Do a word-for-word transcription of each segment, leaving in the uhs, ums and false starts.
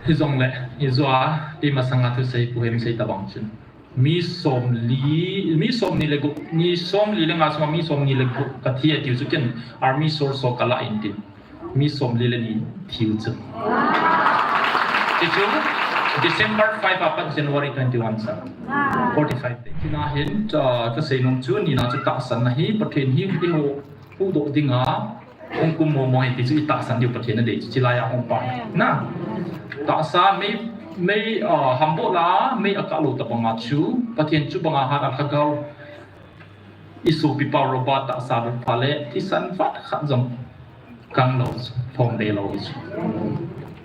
Hijongle, ijeh a, i masanga thusei Pu Hemsei tabang chun, mi somli, mi somni le gup, mi somli le nga sunga mi somni le gup kathi atiu chu ken army source ho kalah in tin, mi somli le ni thiu chu. Hichu December five apat January twenty-one sa, forty-five day. Tina hin, ah, kasei nom chu, nina chu tahsan ahi, Pathen hi iho huhdoh dinga hung kum momo hi ti chu i tahsan diu Pathen adei chu, chilai a hung pa na. Tahsa mei, mei, ah, hamboh la, mei akah lou tabanga chu, Pathen chu banga hat a Lhagao, i sopipa Robert tahsa bep pha le, thisan vat khat jong kang lou, thom de lou chu.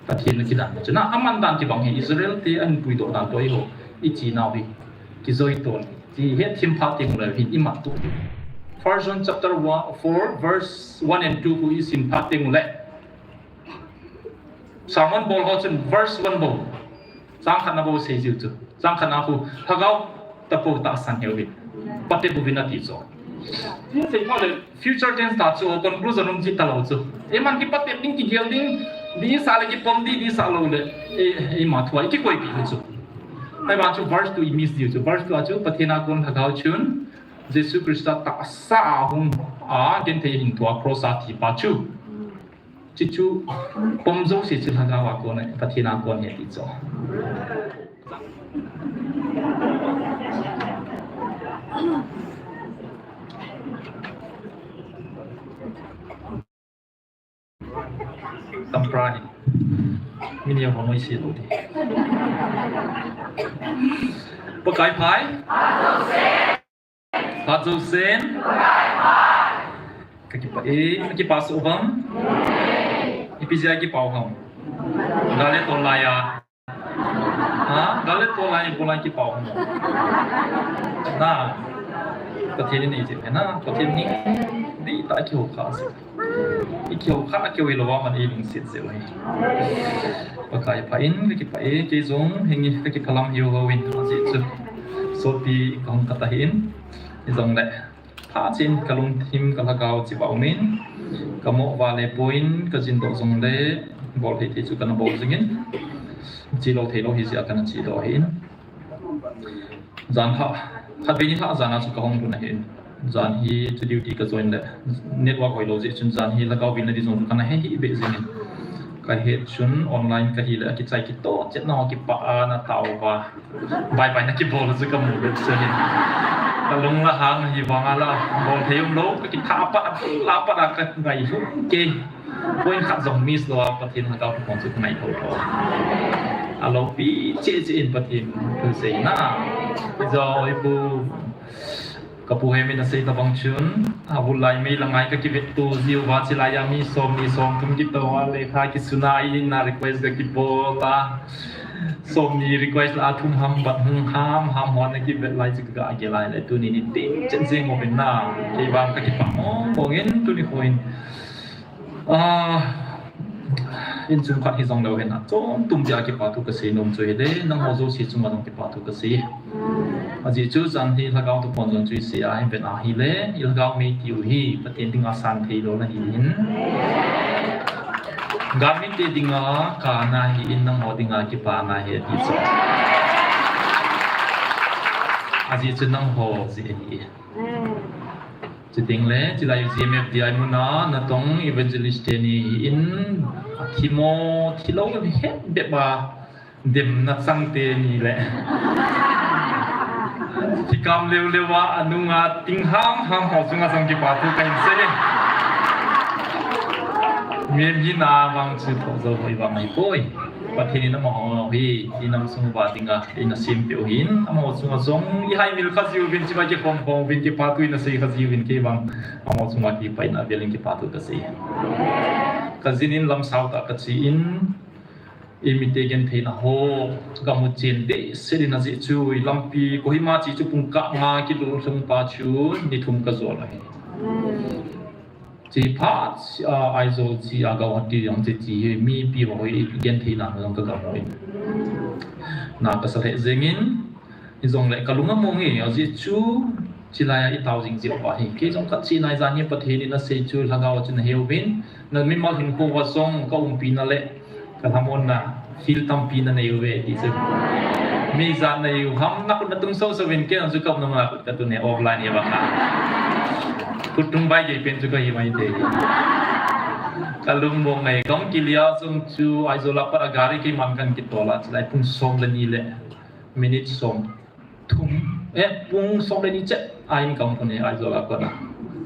Pathen akidan chu na, aman dan kibang hi, Israel te ahin puidoh dan toh eiho, i chinau hi kijoi ton. Ti hetthem phat teng uleh hin imat tu. First John chapter one, four, verse one and two khu isim phat teng uleh, sermon bol ho chun verse one bou, chang khatna bou sei jiu chu. Chang khatna khu, Lhagao tapou tahsan hiuvin, patep uvin ati chu. Ti sei phat le, future tense ta chu, conclusion um ji talou chu. Eiman kipatep ding, kigel ding, disa le kipom di, disa lou le, e, eima thua i kikoipi chu. Ahivang chu verse two i miss diu chu. Verse two a chu Pathen a kon Lhagao chun, Jesu Christa tahsa a hung a, genthei hing thua cross a thipa chu. Chuchu pom jouse chu Lhagao a kon a, Pathen a kon ahi ti chu. Tampra hi. Min ya hong isi lo di. Pakai phai. Phat jousen. Kakipah e, kakipah soh vang. Ipi jeh a kipah u ham. Gal le tol lai a. Ha? Gal le tol lai, ipi lai kipah u ham. Na. Pathen in eijih e na. Pathen in dihtah a kihou kha ase. I kihou kha, kihou hilou a man eilungset jeh u ahi. Pakai pha in, kakipah e, kei jong, henge, kakipah lam hiu hou in, ajeh chu. Sopi kahung khat ahin, hijongle. Phat cheh in kalungthim kalhagao cheh uva um in, kamoh uva le poi in, kajin doh jongle, bol thei thei chu kana bol jing in. Che lou thei lou hi jeh a kana che doh ahin. Jan lha, khatvei ni lha jan a chu kahung lhun ahin. Jan hi chu duty kajoin le, network hoilou jeh chun jan hi lhagao vilna di jong chu kana he hih beh jing in. Kahet chun online kahi le, akichai kitoh chet na ho kipah a natao uva. Bye bye na kibol chu kamu le chu hin. Kalung la hang hi vang a la, bol thei umlou, kakitha pat, la pat a kangai lhung kei. Point khat jong miss lou a, Pathen lhagao thuphon chu kangai thotho. Aloupi cheh cheh in Pathen thu seina. Ijou ipu, kapu Hem in asei tabang chun, avul lai mei la ngai kakivetto jiu va, chilai a mi somni somthum kitoh a lekha kisun a, in a request kakibol a. Somni request la a thum ham bat hung ham ham hon akivet lai chu kagel lai le tuni ni ting chet jeng uvin na. Kei vang kakipah mong mong in tuni kho in. Ah, in chung khat hijongleu hen a, chom tum jeh a kipathu kasei nom chu hile, nangho jouse chunga jong kipathu kasei. Ajeh chu jan hi lhagao thuphon jong chu isei a, hin vet a hile, i lhagao mei tiu hi, Pathen dinga san thei lou na hi in. Gamite dinga kana hi in, nangho dinga kipana hi ati chu. Ajeh chu nangho jeh ahi. Chuteng le, chilai U G M F D I muna, natong evangelist teni in, athimo, thilou het bep a, demna chang teni le. Thikam leu leu a, anunga, ting ham ham ho chunga jong kipathu kahin sei. Mihem hina vang chu thoh jou hoi vang ahipoi. Pathen in amaho hi, i nam sung uva dinga, eina sempeh u hin, amaho chunga jong, i haimil kha jiuvin, chibai kikhom khom uvin, kipathu eina sei kha jiuvin, kei vang, amaho chunga kipah in avel in kipathu kasei. Kajin in lamsao tah kache in, i mite gentheina ho, kamu chen dehset in ajeh chu, i lampi, Kohima che chu pungkah nga kilhung pa chu, ni thum kajol ahi. Che phat, ah, Aizawl che a Guwahati jong che che hi mipi ho hi genthei dan jong ka gam uvin. Na ka sa lheh jeng in, hijongle ka lung among e, ajeh chu chilai a i tao jing jeh uva hi. Kei jong ka che nai jan hi Pathen in asei chu lhagao a chun ahe uvin, na mimal hinkho uva jong ka umpi na le ka lhamon na Feel tampi nanei uve ti chu. Mi ijat nei u ham, nakhut natung soso uvin, kei jong chu ka umna mun a khut katun e, offline e banga. Khut tung bai gei pen chu kahi maithei. Kalungmong e, kahung kile a jong chu Aizawl a pat a gari keiman kahin kitol a, chulai pung som le ni le minute som thum, eh, pung som le ni chet a in kahung pun e, Aizawl a kona.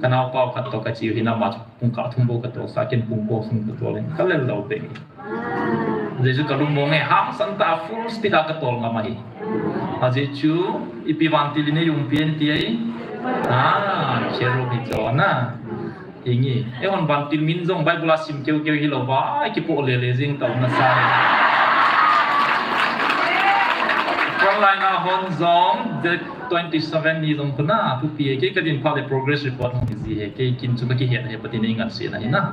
Kanaopa khat toh kache u hin ama chu pung kah thum bou katolsa, ken pung ko sung katol in, kalel lou pen. Ajeh chu kalungmong e, hangsan tah a full speed a katol ngam ahi. Ajeh chu ipi vantil in eiumpi em ti ahi. Ah, cherub hi chu na. Hinge, eihon vantil min jong Bible a sim keukeu hilouva, ai kipoh lele jeng tau nasa. Frontline a hon jong, date twenty seven ni jong kona thupi e, kei kadin phat le progress report hung hi ji e, kei kin chu kakihet e, Pathen in eingansena ahi na.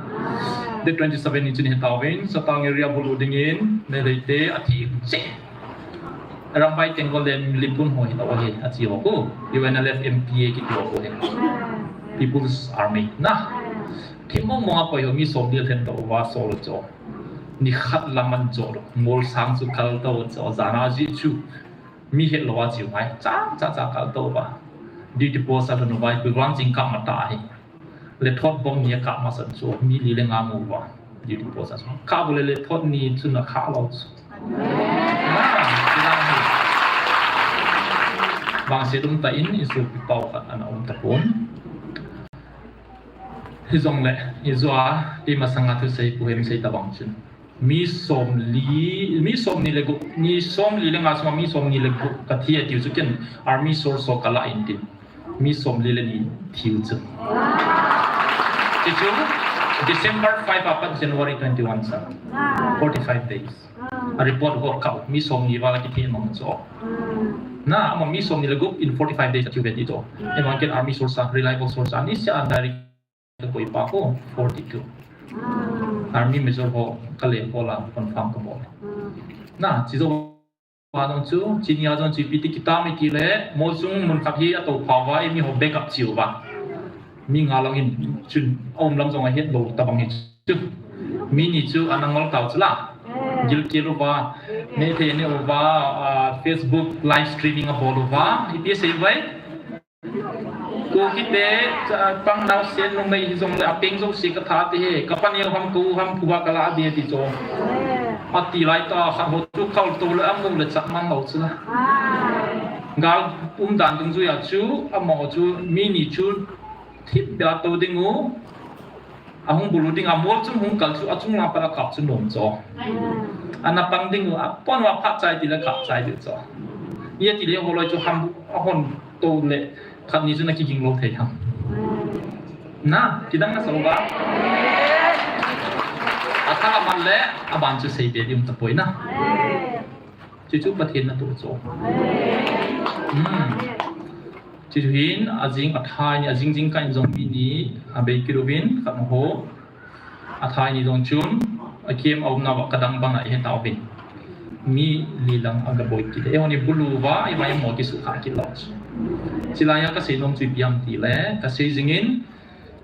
Date twenty seven ni chun hitauvin, Satang area bulu dingin, Meitei te athi cheh. Arambai Tenggol le Lipun ho hilou ahi, ache ho khu, U N L F M P A kiti ho khu ahi. People's Army na. Thim mong mong a koi ho mi som ni lhen tauva sol cho. Nikhat lam ahin cho, ngol sang chu kal tau cho, jan a jeh chu mi het lou a che u ngai, cha cha cha kal tauva. Duty post a lhun uva, ipi vang jingkah matah ahi. Lethot bom ni akah masat chu, mi li le nga mu uva. Duty post a chu. Kah bou le lethot ni chun akha lou chu. Ah, chidang hi. Vangset um tah in isopi pau khat ana um tapon. Hijongle, ijeh a, i masanga thusei pu hem sei tabang chun. Mi som li, mi som ni le gup, mi som li le nga sunga mi som ni le gup kathi a tiu chu ken army source ho kala in tin. Mi som li le ni thiu chu. Hichu, December five apat January twenty-one sa. Forty-five days. A report ho kau, mi som ni val a kithi mang chu. Na, ama mi som ni le gup in forty-five days a thiu ve ti chu. Eman ken army source a, reliable source a, ni sia an direct koi pa ko forty-two. Army major ho kale ko la confirm ko bol. Na, chi jo Vang chu, chini a jong chu ipi ti kitam iti le, mol chung mun khat hi ato phauva, eimi ho backup chiuva. Mi nga lang in chun, aum lam jong ahet lou tabang hi chu. Mi ni chu ana ngol tau chu la. Gilkel uva, Meitei ne uva, ah, Facebook live streaming abol uva, ipi sei vai. Kuki te, cha, pang nau sen numei hijongle apeng jouse katha te he, kapa neo ham kou ham phuba kala de ti chu. Ati lai ta khat ho chu kal to le amu le chat man lou chu la. Gal umdan dungjuia chu, amaho chu mi ni chu thip bia to ding u. Ahung bulu ding a mol chun hung kal chu achung lang pat a kap chu nom chu. Ana pang ding u, apon uva phat chai ti le kap chai ding chu. Ia ti le holoi chu ham ahon to le khat ni chu na kiging lou thei ham. Na, kidang na so ba. Athah man le, aban chu sei be ding um tapoi na. Chuchu Pathen natoh chu. Hmm. Chuchu hin, ajing athai ni, ajing jingkah in jong mi ni, abei kit uvin, khat ho. Athai ni jong chun, akem aumna uva kadang banga ihe tauvin. Mi li lang aga boi kit. Eihon ibulu uva, ima imo kisukha kit lou. Chilai a kasei nom chu ipi ham ti le, kasei jingin,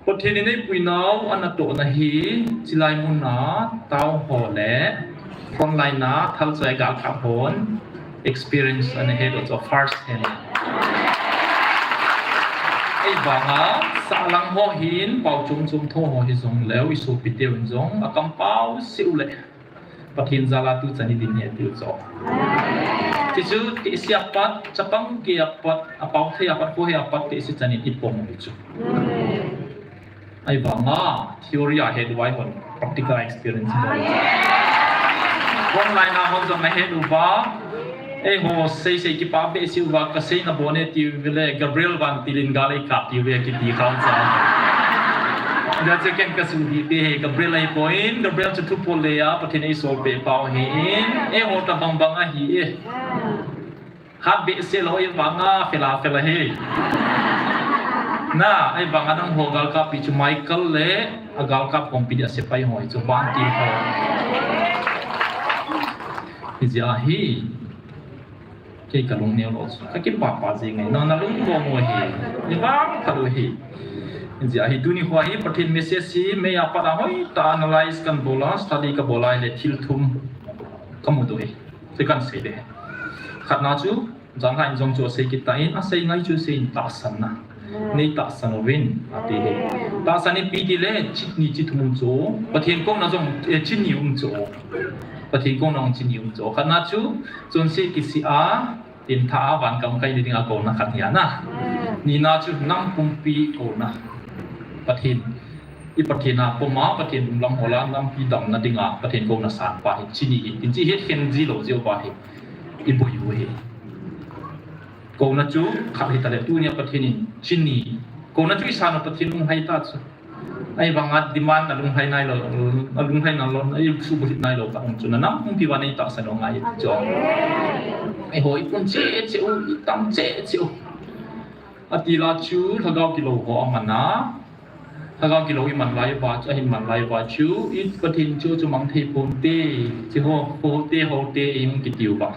Pathen in eipuinau anatohna hi, chilai muna tao ho le frontline a thalchai galkap hon experience ana he doh chu first hand. Ahivanga sahlang ho hin pao chom chom tho ho hijongleu isopi teuvin jong akampao seh u le. Pathen jal a tuchan idin hi atiu chu. Chuchu tehse apat, chapang gei apat, apao thei apat, khohei apat, tehse chan in ipom u chu. Ahivanga, theory a het uva eihon, practical experience bol. Frontline a hon jong ahet uva, eiho seisei kipa behseh uva, kasei nabon e tiu vele, Gabriel Vantil in gal eikap tiu ve kiti kham cha. Hijeh chun ken kasudih pi hi, Gabriel ahipoi, Gabriel chu thupol le a, Pathen in eisol peh pau ahin, eiho tabang bang ahi e. Hat behseh lou ahivanga, fela fela hi. Na, ahivanga nangho galkappi chu Michael le, agalkap khompi dia sepai ho hi chu Vantil ho. Hijeh ahi. Kei kalung neo lou chu. Kakipah pah jing e. Nang nalung mong u hi. Ivang phat u hi. Hijeh ahi tuni khoa hi Pathen message hi mei a pat a hoitah a analyze kahin bol a, study kahin bol a ahile thil thum. kamu doh e. Ti kahin sei de. Khatna chu, janhi in jong chu asei kit tan, asei ngai chu asei in tahsan na. Nei tahsan uvin, ati e. Tahsan ipi ti le, chi ni chi thum um chu. Pathen kouna jong, eh, chi ni um chu. Pathen kouna jong chi ni um chu. Khatna chu, chonset kisih a, tin tha a van gam kai ding a kouna khat hi ana. Nina chu nam pumpi kouna. Pathen. I Pathen a pom a, Pathen lunglam hol a, nampi damna ding a, Pathen kouna san pa hi chi ni hi. Tin chi het khen ji lou jeh uva hi. I boi u hi. Kouna chu khat hi ta le, tunia Pathen in chi ni. Kouna chu i san u Pathen lunglhai ta chu. Ahivanga demand a lunglhai nai lou, a lunglhai nai lou, a i subulhit nai lou ta um chu. Na nam pumpi uva nei tahsan u ngai chu. Eiho i pun cheh cheh u, i tam cheh cheh u. Ati la chu, lhagao kilou ho aman a. Lhagao kilou i man lai uva chu, ahin man lai uva chu, i Pathen chu chu mang thei pon te, chi ho, ho te, ho te, i hung kiti uva.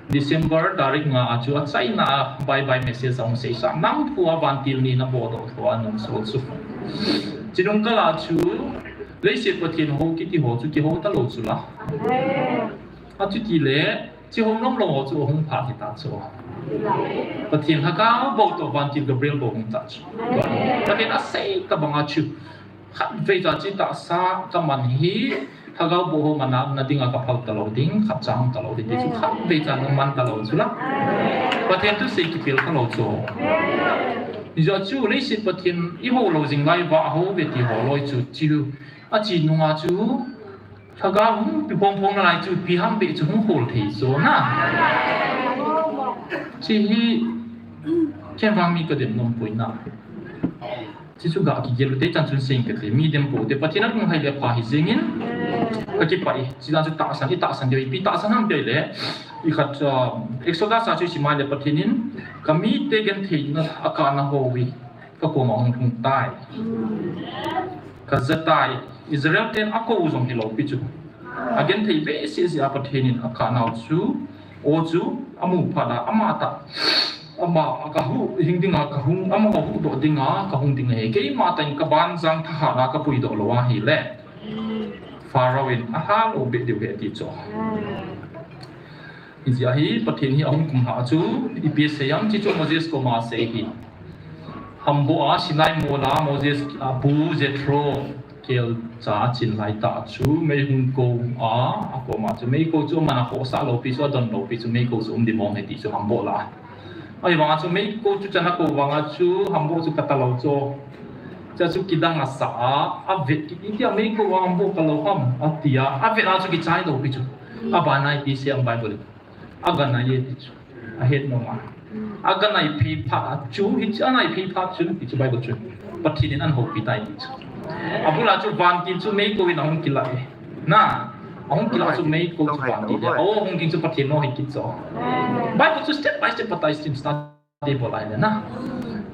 December tarik nga a chu achaina a bye bye message ahung seisa, nam thu a vantil ni na bol doh thu a nung sol chu. Chi nung kal a chu, leiset Pathen ho kiti ho chu kiho ta lou chu la. Achuti le, chi ho nom lou ho chu ahung pha hi ta chu. Pathen lhagao bou toh vantil Gabriel bou hung ta chu. Pathen asei ta bang a chu. Khatvei cha chi tahsa ka man hi, lhagao bou ho man a na ding a ka phal ta lou ding, khat cha hung ta lou ding ti chu khatvei cha nung man ta lou chu la. Pathen thusei kipel ta lou chu. Hijeh chu leiset Pathen i ho lou jing lai uva, a ho ve ti ho loi chu chi u. A chi nung a chu, lhagao hung pi phong phong na lai chu, ipi ham be chu hung hol thei chu na. Chi hi, ken vang mi ka dem nom poi na. Chi chu ga kigel u te chan chun seng kate, mi dem pou te, Pathen a lunglhai le pha hi jeng in, ka kipah e. Chi dan chu tahsan, i tahsan diu, ipi tahsan ham ti le, i khat, ah, Exodus a chu i sim a le Pathen in, ka mite gentheina a kana ho hi, ka koma hung lhung tai. Ka ja tai, Israel ten a kou jong hi lou pi chu. A genthei behseh jeh a Pathen in a kana u chu, o chu, a mu phat a, ama tah, ama ka hu, hing ding a ka hung, ama huhdoh ding a ka hung ding ahi. Keima tah in ka banjang thahat a ka puidoh lou ahile, Pharaoh in a lha lou beh diu ahi ti chu. Hijeh a hi Pathen hi ahung kum lhah a chu, ipi asei ham ti chu Moses koma asei hi. Hamboh a Sinai mol a Moses a pu Jethro kelcha a chin lai tah chu mei hung kou a, a koma chu mei kou chu aman a khohsah lou pi chu, a don lou pi chu mei kou chu um ding mong ahi ti chu hamboh la. Ahivang a chu mei kou chu chan a kou vang a chu hamboh chu ka ta lou chu. Cha chu kidang asa a, a vet kit in tia mei kou a hamboh ka lou ham, ati a, a vet a chu kichai lou pi chu. A ban a ipi asei ham Bible in. A ga nai e ti chu. A het nom a. A ga nai phei phat a chu, hiche a nai phei phat chu, ti chu Bible chu. Pathen in ahin houpi tai ti chu. A bul a chu vantil chu mei kou in ahung kilah e. Na, ahung kilah chu mei kou chu vantil e. O, hung ging chu Pathen nom ahi kit chu. Bible chu step by step Patai Stream study bol a ahile na.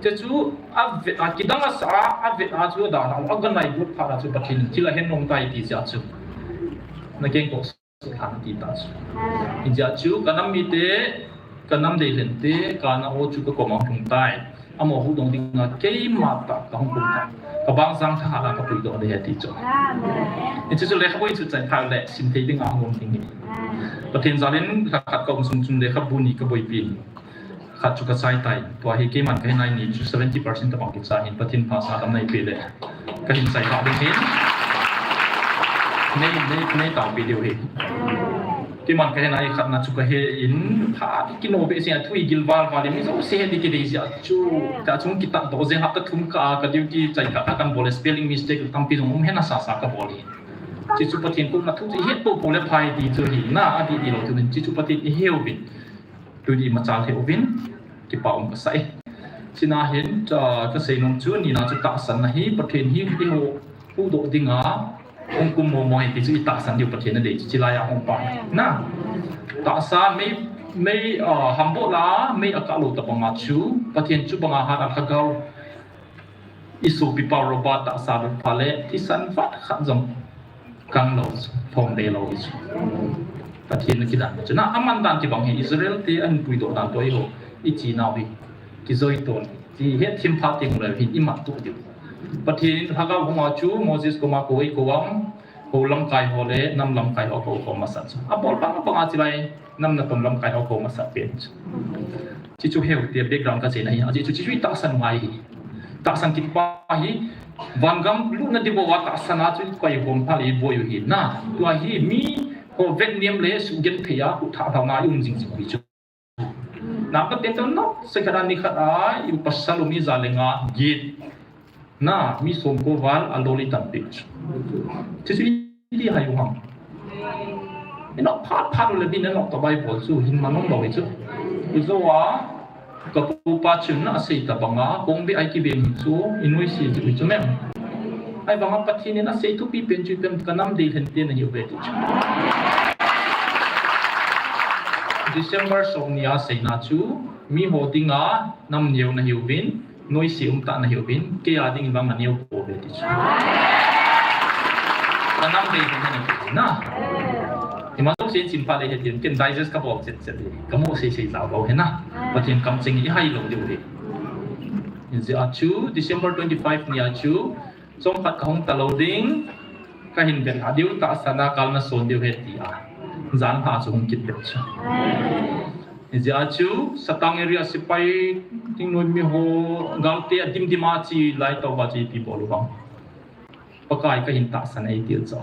Hiche chu a vet a kidang asa a, a vet a chu a dan a, a ga nai lut phat a chu Pathen in thil ahin nom tai ti jeh a chu. Na kengkoh sah lhan ti ta chu. Hijeh a chu ka nam mite, ka nam deilhen te, ka na o chu ka koma hung lhung tai. Amaho huhdoh ding a keima tah ka hung kum tai. Ka banjang thahat a ka puidoh ding ahi ti chu. Hiche chu lekhabu in chu chai thei le, sim thei ding a hung um ding ahi. Pathen jal in lha khat ka um sung chun lekhabu ni ka boipi in. Khat chu ka chai tai. Tua hi keiman ka hin nai ni chu seventy percent tabang kichai hin, Pathen phasah a damna eipeh le ka hin chai kha ding hin. Nei, nei, nei taopi diu hi. Keiman ka hin nai khatna chu ka he in, pha kino behseh a thu igil val val in, mi jouse he ding kidei jeh a chu. Ka chung kitat doh jeng, hapta thum kah a ka duty chai kha kha kan bol le, spelling mistake tampi jong um hen, asasa ka bol hi. Hiche chu Pathen kouna thu chu i het popo le phai ti chu hi na, adih dih lou thu hin, hiche chu Pathen i he uvin. Tuni machal thei uvin, kipa um kasa e. Chuna hin, ah, ka seinom chu, nina chu tahsan na hi, Pathen hi, i ho, huhdoh ding a, hung kum momo hi ti chu i tahsan diu Pathen adei chu, chulai a hung pa. Na, tahsa mei, mei, ah, hamboh la, mei akah lou tabang a chu, Pathen chu bang a hat a lhagao. I sopipa Robert tahsa lut phat le, thisan vat khat jong kang lou, thom de lou hi chu. Pathen na kidan chu. Na, aman dan kibang hi Israel te ahin puidoh dan toh eiho, i chinau hi, kijoi ton. Ti het thim phat teng le hin i mat tuh diu. Pathen in lhagao hung a chu, Moses koma kou ei kou am, ho lamkai ho le nam lamkai ho ko ko masat chu. A bol bang bang a chi lai nam na tom lamkai ho ko masat pen chu. Chi chu heu te background ka che na hi. A chi chu chi chu i tahsan ngai hi. Tahsan kit pa hi. Van gam lu na di bo wa tahsan a chu koi hom pha le boi u hi na. Tua hi mi ho vet niam le su gen thei a ku tha tha na i um jing jing hi chu. Na ka te ton no, se ka ni khat a, i pasal u mi za le nga git. Na, mi som ko val a loli tam pik chu. Chu chu i di hai u ham. I no phat phat u le bin no ka Bible chu hin manong lo hi chu. I zo a, ka pu pa chun na sei ta banga, kong bi ai ki ben hi chu, i noi si chu i chu mem. Ai banga Pathen in a sei thupi pen chu pen ka nam dei hen te na hi u ve ti chu. December som ni a seina chu, mi ho dinga nam neo na hiuvin, noise um tah na hiuvin, kei a ding vang a neo po ve ti chu. Ka nam dei ding na ti na. Ima so sen chin pa le he tin, ken digest ka bol chet chet le. Ka mo sei sei za bol he na. Pathen kam ching i hai lo diu le. Hijeh a chu, December twenty-five ni a chu, Chomkhat ka hung ta lo ding, ka hin vet a diu tahsan a kal na son diu he ti a. Jan ha chu hung kit pet chu. Hijeh a chu, Satang area sepai, thingnoi mi ho, galte a dim dim a chi lai tah uva chi ipi bol u ham. Pakai ka hin tahsan e ti chu.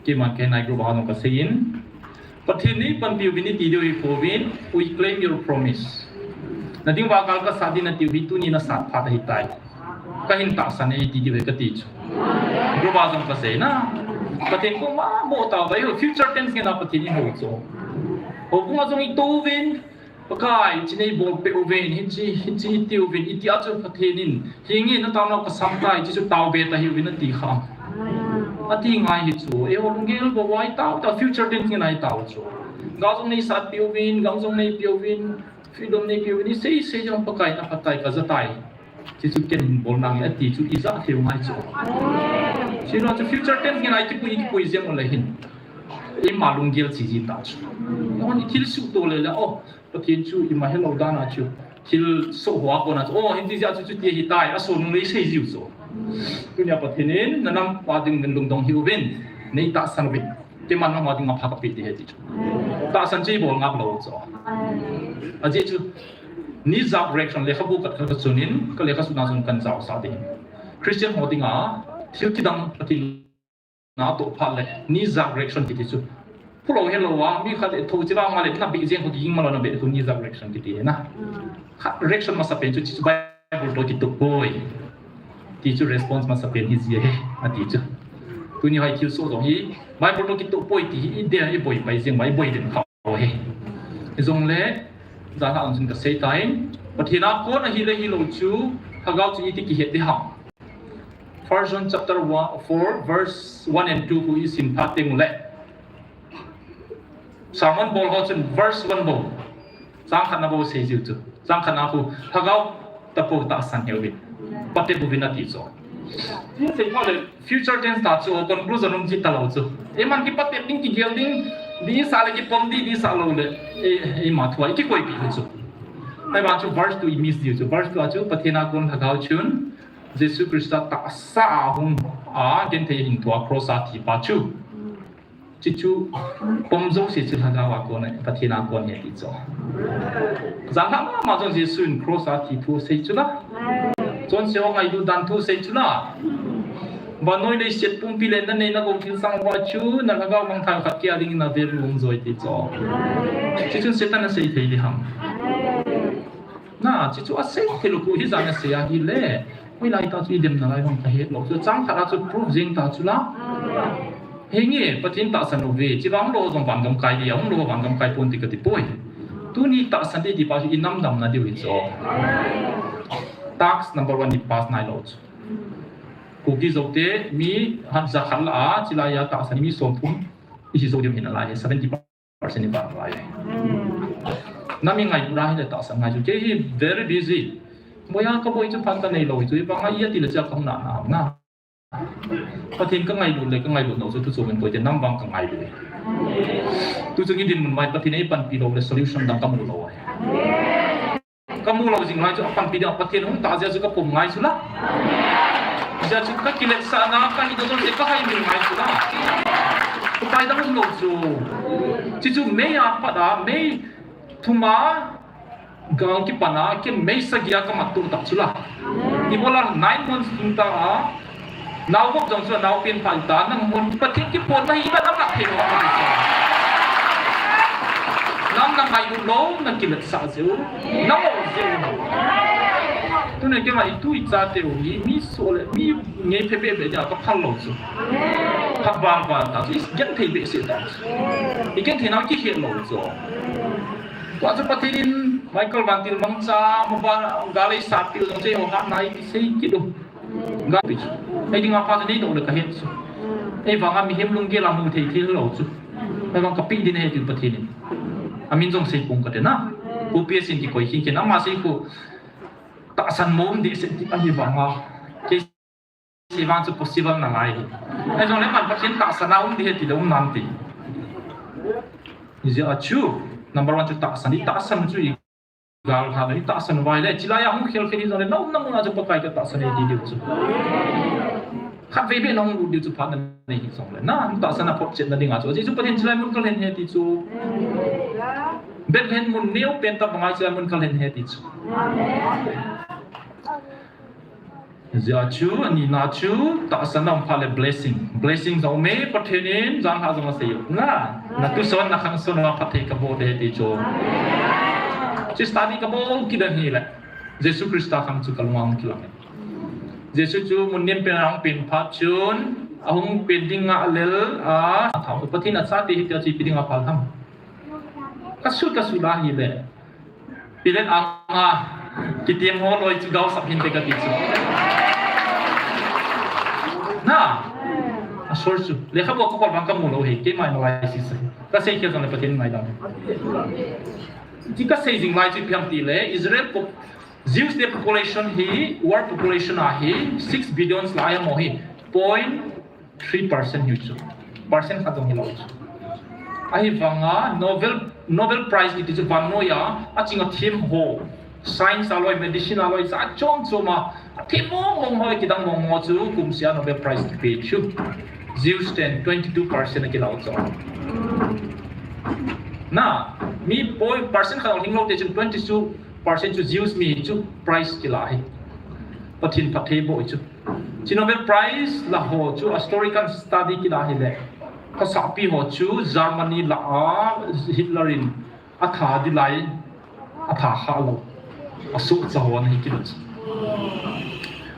Keiman ka hin nai group a hung ka sei in. Pathen in panpi uvin i ti diu hi pouvin, we claim your promise. Na ding uva kal ka sat ding na ti u hi tuni na sat phat ahi tai. Ka hin tahsan e ti diu hi ka ti chu. Group a jong ka sei na. Pathen koma mo ta uva, future tense ngen a Pathen in hou chu. Houbung a jong i tou uvin, Pakai, hichi nei bol peh uvin, hichi, hichi i ti uvin, i ti a chu Pathen in, hinge na tao nau ka sam tai, hichi chu tao be ta hiuvin a ti kha. A ti ngai hi chu, eiho lunggel bou a i tao, tao future tense ngen a i tao chu. Gal jong nei sat peh uvin, gam jong nei peh uvin, freedom nei peh uvin, i sei, sei jong Pakai na phat tai ka ja tai. Hichi chu ken hin bol nange a ti chu i ja thei u ngai chu. Hichi chu future tense ngen a i kipui, i kipui jeng u le hin. Ima lunggel chi ji ta chu. Eiho i thil suhto le le, oh, Pathen chu ima helou dan a chu. Thil soh hoa kona chu. Oh, hin ti jeh a chu chu ti ahi tai. A so nung lei sei jiu chu. Tunia Pathen in na nam pa ding min lungdong hiuvin. Nei tahsan uvin. Keiman nangho ding a pha ka pe ding ahi ti chu. Tahsan chu i bol ngap lou chu. Ajeh chu. Knee-jerk reaction lekhabu khat khat ka chun in, ka lekha sutna chun kan jao sa ding. Christian ho dinga, thil kidang Pathen na toh phat le, knee-jerk reaction kiti chu. Pulou helou a, mi khat le tho chi vang ma le, na beh jeng ho ki ging ma lou na beh tu knee-jerk reaction kiti na. Khat reaction masa pen chu, chu Bible toh kitoh poi. Ti chu response masa pen hi ji ahi, a ti chu. Tuni hai thil soh jong hi, Bible toh kitoh poi ti hi, i de i boi pai jeng, i boi den kha. Ahi. Hijongle, jan ha ang chun ka sei tai. Pathen a kon ahi le hilou chu, Lhagao chu iti kihet ding ham. First John chapter one, four, verse one and two khu i sim phat teng ule. Sermon bol ho chun verse one bou. Chang khat na bou sei jiu chu. Chang khat na khu, Lhagao tapou tahsan hiuvin. Patep uvin ati chu. Tin sei phat le, Future tense ta chu, conclusion um chi ta lou chu. Eiman kipatep ding, kigel ding, disa le kipom ding, disa lou le. E, eima thu a, i kikoipi u chu. Ahivang chu verse two i miss diu chu. Verse two a chu, Pathen a kon Lhagao chun, Jesu Christa tahsa a hung a, genthei hin thua cross a thi pa chu. Chuchu, pom jouse chu Lhagao a kon, Pathen a kon ahi ti chu. Jan ha mama jong Jesu in cross a thi thu sei chu la. Chonse ho ngailut dan thu sei chu la. Vannoi leiset pumpi le na nei na gou thil sang uva chu, na Lhagao mangthah khat kei a ding in na vel um joi ti chu. Chuchun Satan a sei thei ding ham. Na, chuchu a sei thei lou khu hi jan a sei ahi le. Hoilai ta chu i dem nalai vang ka het lou. Chu chang khat a chu proof jeng ta chu la. Henge, Pathen tahsan uve. Chi vang lou jong van gam kai dia, hung lou van gam kai pon ti ka ti poi. Tuni tahsan ding ti pa chu i nam damna diu hi chu. Task number one i pass nai lou chu. Kuki Zo te mi hat ja khat la a, chi lai a tahsan mi som thum. I hi zo diu hin a lai, seventy percent i ban lai. Na mi ngailut a hile tahsan ngai chu. Kei hi very busy. Boya ka boi chu phat ka nei lou chu. I vang a i ati le cha ka hung na na na. Pathen ka ngailut le ka ngailut lou chu tu chu min boi te nam vang ka ngailut. Tu chu ngi dinmun mai Pathen ei panpi lou le solution dang ka mu lou. Ka mu lou jing lai chu a panpi ding a Pathen hung ta jeh chu ka pom ngai chu la. Hiche chu ka kiletsahna, ka hina jouse ka haimil ngai chu la. Upai dang umlou chu. Chuchu May a pat a, May thum a gal kipan a, ken May sagi a ka mat tuh tah chu la. Ibola nine months tung ta a, nao vop jong chu nao pen pha ta, nang mun Pathen kipon na hi na mat thei lo. Nam na ngailut lou, na kiletsah jeh u, na mo jeh u. Tuni kei ma itu icha teu hi, mi so le, mi ngei phe be be dia ka phal lou chu. Phat val val ta chu, i genthei behseh ta chu. I genthei nau kikhel lou chu. Tua chu Pathen in Michael Van Til mangcha, mobile, gal ei sat til jong chu eiho hatna i sei kit u. Gal pi chu. Ei dinga pha chu nei doh le ka het chu. Ei vanga mihem lunggel a mu thei thei lou chu. Ei vang ka pi din he tin Pathen in. Amin jong sei pung ka te na. Pu P S in kikoi khin khin ama sei khu tahsan mom dehset ti ahi vanga. Kei sei vang chu possible na lai hi. Ahi jongle man Pathen tahsan a um ding ahi ti le um nan ti. Hijeh a chu, number one chu tahsan, i tahsan chu i gal tha, i tahsan vai le, chilai a hung khel khel hi jongle, na umna mun a chu Pakai ka tahsan e ti diu chu. Khatvei beh na hung lut diu chu phat na nei hi jongle. Na, tahsan a photchetna ding a chu. Ajeh chu Pathen chilai mun ka lhen ahi ti chu. Bethlehem mun neo pen tah banga chilai mun ka lhen ahi ti chu. Hijeh a chu, anina chu, tahsan a um phat le blessing. Blessing jong um e, Pathen in, jan ha jong asei u. Na, na tuson, na khangson a phatthei ka boh ding ahi ti chu. Chu study ka bol kit dan hi le. Jesu Christa khang chu ka lung a hung kilang e. Jesu chu mun nem pen a hung pen phat chun, ahung pen ding a lel a, athah Pathen a chate hi tia chu ipi ding a phal ham. Ka sut, ka sut a hi le. Pilate anga kitem ho loi chu gaosap hinte kati chu. Na, asor chu. Lekhabu a ka kol vang ka mu lou hi, keima analysis ahi. Ka sei khel jongle Pathen ngaidam. Ti ka sei jing lai chu ipi ham ti le, Israel po-, Jews te population hi, world population a hi, six billions lai a mo hi, point three percent hi chu. Percent khat jong hi lou chu. Ahi vanga Nobel, Nobel Prize kiti chu vannoi a, aching a them ho, science a loi, medicine a loi, jat chom chom a, athem mong mong ho, kidang mong mong chu, kum sia Nobel Prize kipe chu. Jews ten, twenty two percent a kilah u chu. Na, mi poi percent khat hing lou te chun twenty two percent chu Jews mi chu prize kilah hi. Pathen phatthei boh chu. Chu Nobel Prize la ho chu historical study kila hile. Khosahpi ho chu Germany lah a Hitler in atha ding lai, atha kha lou. Asuhcha ho ana hi kit u chu.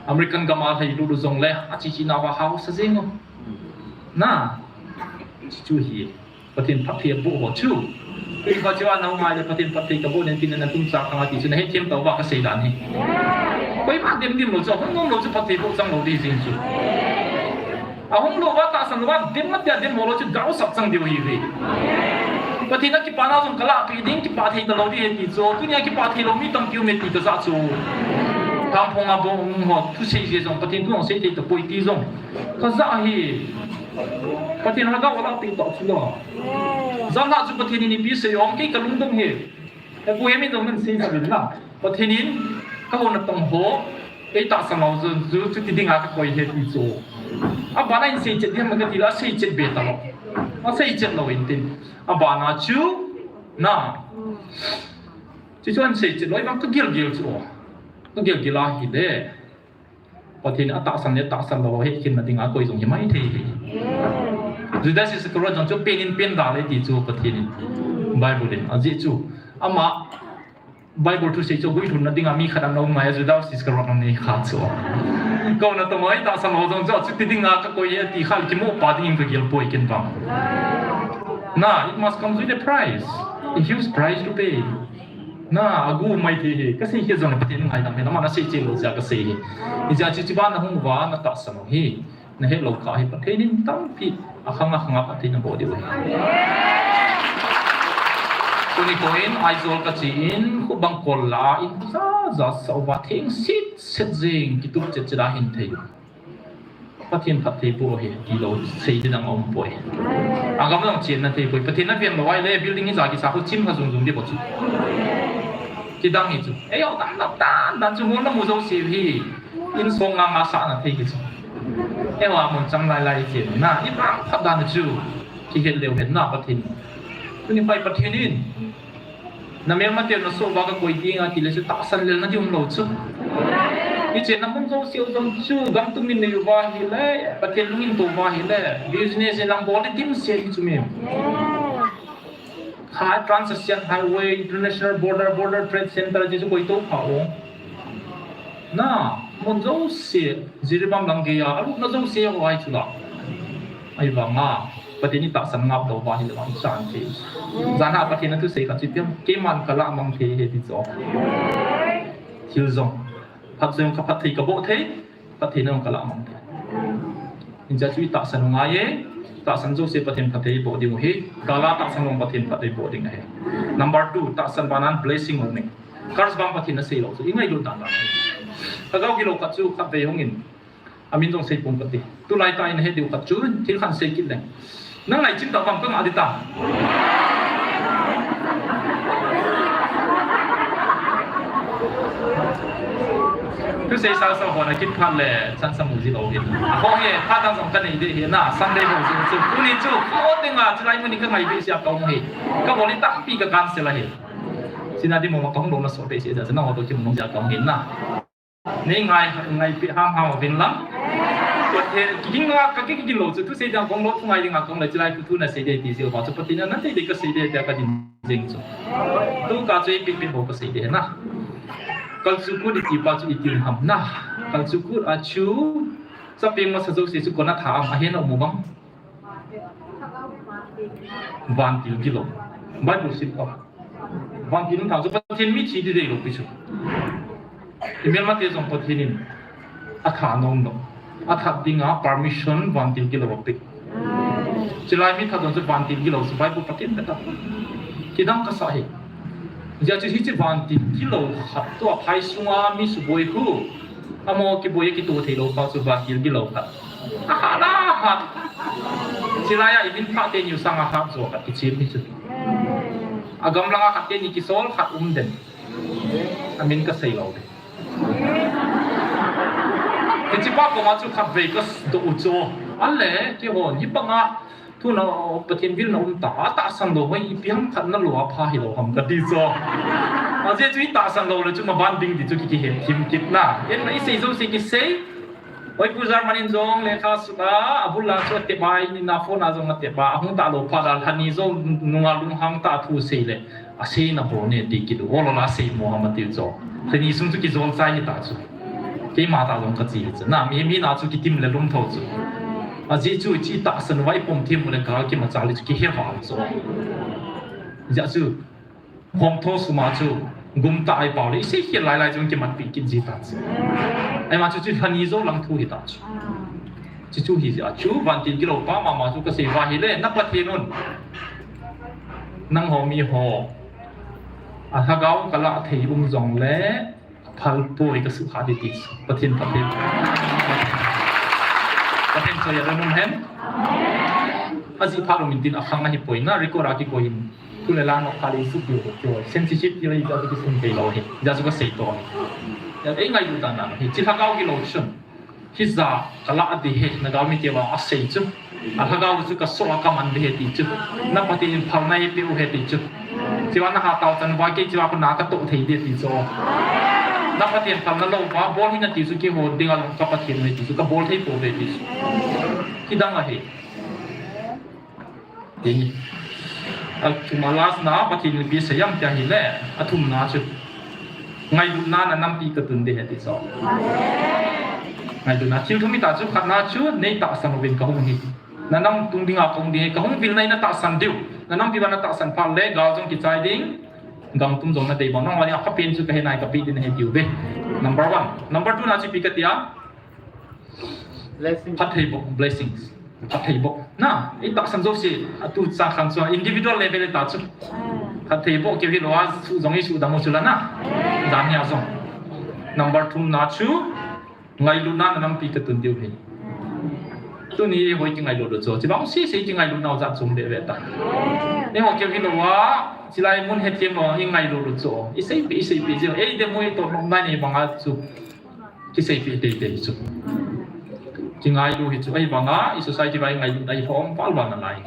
American gam a lhai lulu jongle, achichi nauva hausa jeng u. Na, chu hi. Pathen phatthei aboh ho chu. Tuni kho chu ana um ngai le Pathen phatthei kaboh nen tin na tum cha khang a ti chu na hethem tauva kasei dan hi. Koima dem dem lou chu, ahung nom lou chu phatthei boh chang lou ding jing chu. Ahung lou va tahsan lou va dem ma tia dem mo lou chu gaosap chang diu hi ve. Pathen a kipana jong kalahpeh ding, kipah thei talou ding ahi ti chu. Tunia kipah thei lou mi tampi um e ti kajah chu. Thangphong a bou um ho, thusei jeh jong Pathen thu jong sei thei tapoi ti jong kajah hi. Pathen lhagao alahpeh tah chu la. Janhi chu Pathen in ipi sei ong kei kalungdong hi. He pu he min jong nan sei sa vin la. Pathen in kahona tong ho, ei tahsan lou jong chu, chuti dinga kakoi ahi ti chu. Abana in sei chet ding ham kati la, sei chet be talou. Asei chet lou in tin. Abana chu, na. Chuchu an sei chet lou, ibang kagil gil chu. Kagil gil ahile. Pathen in atahsan le tahsan lou hetkhel na dinga koi jong hi maithei hi. Judas Iscariot jong chu pen in pen da le ti chu Pathen in Bible in ajeh chu ama Bible thusei chu guilhun na dinga mi khat ana um ngai a Judas Iscariot ana hi kha chu. Kahona tong ho ei tahsan lou jong chu chuti dinga kakoi ahi ti kha le kimo pa ding in kagel poi ken vang. Na, it must come with a price. A huge price to pay. Na, agu maithei hi. Kasei hi jong le Pathen ngaidam hi. Nama nasei chet lou jeh a kasei hi. Hijeh a chu chiba nahung uva natahsan u hi. Nahet lou kha hi Pathen in tampi akhang akhang a phatthei naboh diu hi. Tuni kho in Aizawl kache in khubang kol la in ja ja sa uva theng sit set jeng kitup chet chet a hin thei u. Pathen phatthei boh hi, tilou sei ding dang aum poi. Agam lang chen na thei poi. Pathen na ven lou ahile building hi ja kisa khu chim kha jung jung ding bou chu. Kidang hi chu. Ei, o, dan dan dan dan chu mun na mu jouse hi. In song nga nga sa na thei hi chu. Ewa mun chang lai lai chen na, i bang phat dan chu, kihet leu hen na Pathen. Tuni pai Pathen in, na melmate na so ba ka koi ding a ti le chu tahsan lel na di um lo chu. I chen na mun jouse jong chu, gam tum in nei uva hi le, Pathen lung in to uva hi le, business in lang bol le dim se hi chu mi. Kha Trans-Asian Highway, International Border, Border Trade Center, ti chu koi to pha o. Na, mun jouse, Jiribam lang gei a, alupna jouse ho ai chu la. Ahivang a, Pathen in tahsan ngap lou va hi le vang chan thei. Jan a Pathen a thusei khat chu piang, keiman ka la mang thei he ti chu. Thil jong, phat jong ka phat thei ka boh thei. Pathen in ka la mang thei. Hijeh chun i tahsan u ngai e, tahsan jouse Pathen phatthei boh ding u ahi, ka la tahsan u Pathen phatthei boh ding ahi. Number two, tahsan vang nan blessing um e. Curse vang Pathen in asei lou chu, i ngailut dan dan. Lhagao gilou khat chu khatvei hung in, amin jong sei pong kate. Tulai tah in ahe diu khat chu, thil khat sei kit leng. Nang ngai chim ta bang ka ngah di ta. Thusei sa sa ho na kit phat le, chan sa mu ji lou hin. A ho he, phat dang jong ka nei de hi na, Sunday ho ji chu. Tuni chu, ho te nga, chu lai mun in ka ngai be sia ka um hi. Ka bol in tampi ka cancel ahi. Sina di mo ma ka hung lou na so be sia, chu na ho to ki mu jia ka um hi na. Nei ngai, ngai pi ham ham vin lang. Pathen, ki ging la, ka ki ging lo chu, thusei dang kong lo, thu ngai ding a kong le, chilai thu thu na sei de ti sil ba chu, Pathen na thei de ka sei de, tia ka din jing chu. Tu ka chu, pi pi bo ka sei de na. Kal chu kut i ti pa chu i ti ham na. Kal chu kut a chu, sa peng ma sa jouse chu kona tha am, a hen a um u bang. Vantil gilou. Bible sim pa. Vantil um tha chu Pathen mi thi di dei lou pi chu. I melmate jong Pathen in a tha nom lou. A that ding a permission vantil gilou a pe. Chilai mi that jong chu vantil gilou chu Bible Pathen pe ta. Kidang ka sa hi. Hijeh chun hiche vantil gilou khat toh a phai sunga mi suboi khu. Amaho kiboi a kito thei lou pa chu vantil gilou khat. A hat a hat. Chilai a i min pha teni u sang a hat jo khat kichim hi chu. A gamlang a khat teni kisol khat um den. A min ka sei lou de. Hiche pa koma chu khatvei ka doh u chu. Ahile, keiho, hi banga Tuna, Pathen vil na um ta, a tahsan lou, hoi, ipi ham khat na lou a pha hi lou ham ka ti chu. Ajeh chu i tahsan lou le chu maban ding ti chu ki, kihet thim kit na. En na i sei jouse kisei. Hoi, Pu German in jong lekha sut a, a bul a chu a tep a, in a phone a jong a tep a, a hung ta lou phat a, lha ni jou nunga lunghang ta thu sei le. A sei na bol ne ti kit u, ol ol a sei mo ham a ti chu. Lha ni sung chu kijol chai hi ta chu. Keima ta jong ka chi hi chu. Na, mi, mi na chu kitim le lum tho chu. Ajeh chu, chi tahsan uva i pom thim u le ka kimachal le chu kihe val chu. Hijeh chu, hom tho sum a chu, gum ta ai pau le, i sei khel lai lai chu kimat pi kit ji ta chu. Ahi ma chu, chu lha ni jou lang thu hi ta chu. Chu chu hi jeh a chu, vantil gilou pa mama chu ka sei va hi le, na Pathen un. Nangho mi ho. A lhagao ka la thei um jong le, phal poi ka sukha di ti. Pathen, Pathen. Pathen choi a dong um hen. Ajeh phat um in tin a khang ahi poi na, record a kikoi in. Thu le la nok pha le suk diu koi. Censorship ti le i ja ti kisun pei lou hi. Ja chu ka sei to. Ja ei ngailut dan dan hi. Chi lhagao gilou chun. Hijeh a ka la di hi, na galmi te vang a sei chu. A lhagao chu ka so a ka man di hi ti chu. Na Pathen in phal na ei pe u hi ti chu. Chiva na ha tao chan va kei chiva ko na ka to thei di ti chu. Na Pathen phal na lou va, bol hi na ti chu keiho ding a long ka Pathen u hi ti chu, ka bol thei po ve ti chu. Kidang ahi. Hi. A thum a last na, Pathen in ipi asei ham tia hi le, a thum na chu. Ngailutna na nampi ka tun di hi ti chu. Ngailutna thil thum hi ta chu, khat na chu, nei tahsan uvin ka hung hi. Na nam tung ding a ka hung di hi, ka hung vil na i na tahsan diu. Na nampi va na tahsan phat le, gal jong kichai ding. Gam tum jong na dei bang, nang va ding a pha pen chu ka he nai ka pi din hi diu ve. Number one. Number two na chu ipi ka tia. Blessing. Phattheiboh, blessings. Phattheiboh. Na, i tahsan jouse, a tu cha khang chu, individual level ta chu. Phattheiboh keu hilou a, su jong i su dam u chu la na. Dan hi a jong. Number thum na chu, ngailutna na nampi ka tun diu hi. Tuni i hoi kingailut u chu. Chibang sese kingailut nau jat chom be ve ta. Eiho keu hilou a, chilai mun hethem lou, i ngailut u chu. I seipi, i seipi jing. Ei de moi to nom nai ni bang a chu. Kiseipeh teitei chu. Kingailu hi chu ahivanga i society vai ngailu dai hom pal bang nalai.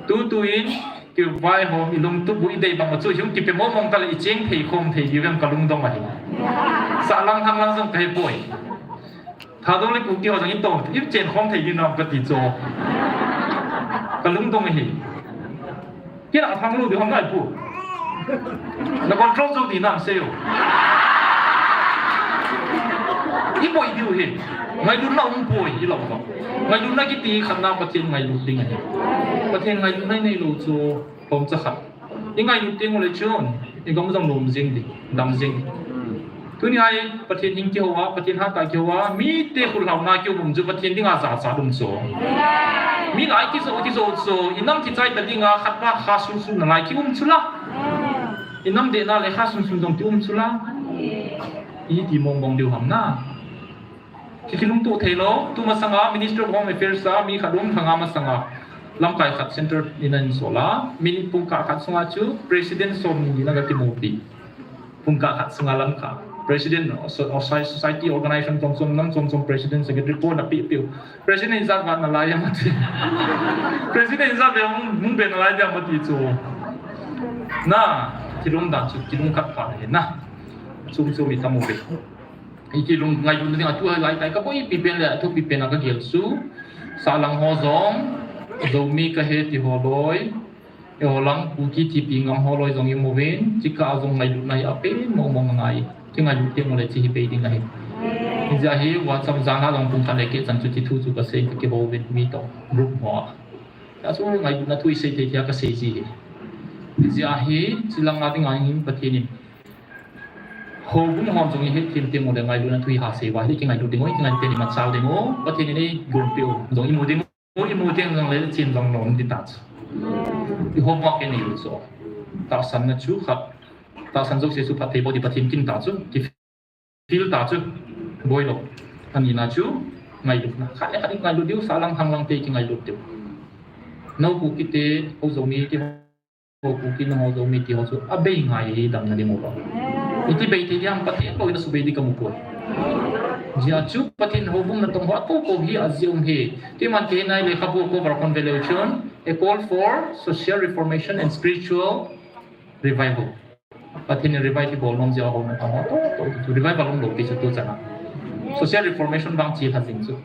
Tutu in kivaihom i lungtup u i dei bang chu hung kipe mong mong tale i cheng thei khom thei diu vem ka lungdong ahi. Sahlang hanglang jong ka hepoi. Thadou le Kuki ho jong i to i chen khom thei diu nam ka ti chu. Ka lungdong ahi. Kila thang lu di hom nai pu. Na control jou di nam seo. I boi diu hi. Ngailutna um poi i lo ko. Ngailutna kiti khat na Pathen ngailut ding ahi. Pathen ngailutna i neilou chu hom cha khat. I ngailut ding u le chun i gam jong lom jing di, dam jing di. Tuni a Pathen hing kihou a, Pathen hatah kihou a, mite khutlhauna kihou um chu Pathen dinga jachat um chu. Mi lai kijo, kijo chu, i nam kichai ta dinga khat pa kha sun sun nalai ki um chu la. I nam dehna le kha sun sun jong ki um chu la. I ti mong mong diu ham na. Ki, kilungto thei lou, tu masanga Minister of Home Affairs a mi khat um thanga masanga lamkai khat center in a insol a, min pungkah khat sunga chu President somni na ka kimupi. Pungkah khat sunga lamkai. President of so-, of soci-, society organization chom chom, nam chom chom, President, Secretary, po na pi piu. President in jat vat nalai am ati. President in jat ve mung, mung ve nalai dia mati chu. Na, kilung dan chu, kilung khat pha le na. Chum chum i tamu ve. I kilung ngailutna ding a tu lai kai ka boi pi pen le a thupi pen a ka gel chu. Sahlang ho jong, Zomi ka hi ti ho loi. Eiho lang Kuki tipi ngam ho loi jong i mu uvin, chika a jong ngailutna hi a pen mong mong ngai. Kingailut teng u le chi hi bei ding ahi. Hijeh a hi WhatsApp jang a jong pung khat le keh chan chu chi thu chu ka sei ka kibol uvin mi to group ho a. Ka chu ngailutna thu i sei thei thei a ka sei ji hi. Hijeh a hi, chi lang a ding a hin Pathen in. Houbung hon jong i het them teng u le ngailutna thu i ha sei uva, hi kingailut ding u, kingailut teni machal ding u, Pathen in ei gonpeh u, jong i mu ding u. Mu i mu teng jong le chin jong nom di ta chu. I homework i nei u chu. Tahsanna chu khat. Tahsan jouse chu phatthei bol di Pathen kin ta chu. Ki feel ta chu. Boi lou. Ani na chu ngailutna. Khat le khat i ngailut diu, sahlang hanglang te kingailut diu. Nau Kuki te, ho Zomi te, ho Kuki nangho Zomi ti ho chu, a bei ngai hi damna ding u lo. Iti bei thei diam Pathen bou in a subei di ka mu poi. Hijeh a chu Pathen houbung natong ho a kou kou hi a jeh um hi. Ti man kei nai le kha bu ko var kon ve leu chun, a call for social reformation and spiritual revival. Pathen in revive hi bol nom jeh a ho natong ho to, to, to, revival um lou pi chu tu chan a. Social reformation vang chi kha jing chu.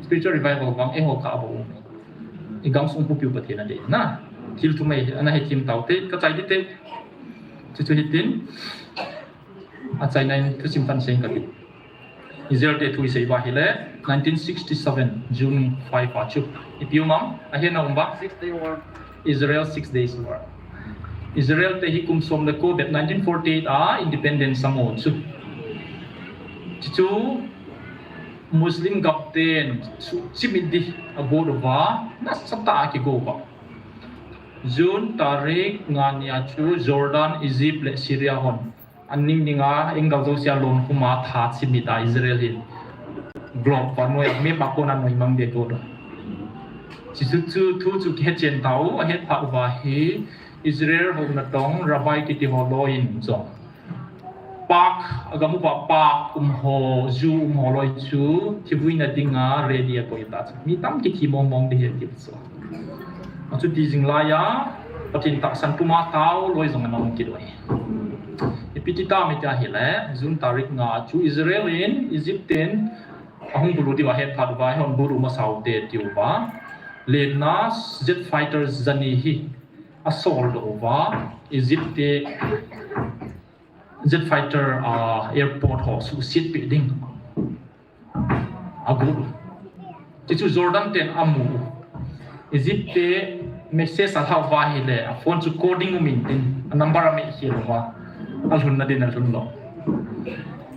Spiritual revival vang eiho kha a bol um. I gamsung pu piu Pathen a dei na. Thil thum ei, ana he thim tau te, ka chai di te. Chu chu hi tin. A chai nai thusim tan seng ka ti. Israel te thu i sei uva hi le, nineteen sixty-seven, June five a chu. I piu mang, a he na um ba? Six day war. Israel Six Days War. Israel te hi kum som le ko bet nineteen forty-eight a independence a mu chu. Chu chu Muslim gap ten chu chimit di a go uva, nasatah a kigo uva. June tarik nga ni a chu Jordan, Egypt le Syria hon. An ning ning a, England jouse a lon khum a tha chimit a Israel hin. Globe vannoi a map a kon a noi mang de to do. Chu chu chu thu chu kihe chen tau, a het phat uva hi Israel ho natong Rabbi kiti ho loi in jong. Park, a gam uva park um ho, zoo um ho loi chu, thivuina dinga ready a koi ta chu. Mi tam kithi mong mong di he ti chu. A chu ti jing lai a, Pathen tahsan puma tao loi jong ana um kit uve. Ipi ti tam iti a hi le, June tarik nga chu Israel in Egypt ten a hung bulu diu a het phat uva, hon bulu masa u te ti uva. Lenna jet fighter jani hi a sol doh uva, Egypt te jet fighter, ah, airport ho suhset peh ding. A go. Chu chu Jordan ten a mu. Egypt te message a lha uva hi le, a phone chu coding um in tin, a number a meh khel uva. A lhunna din a lhun lou.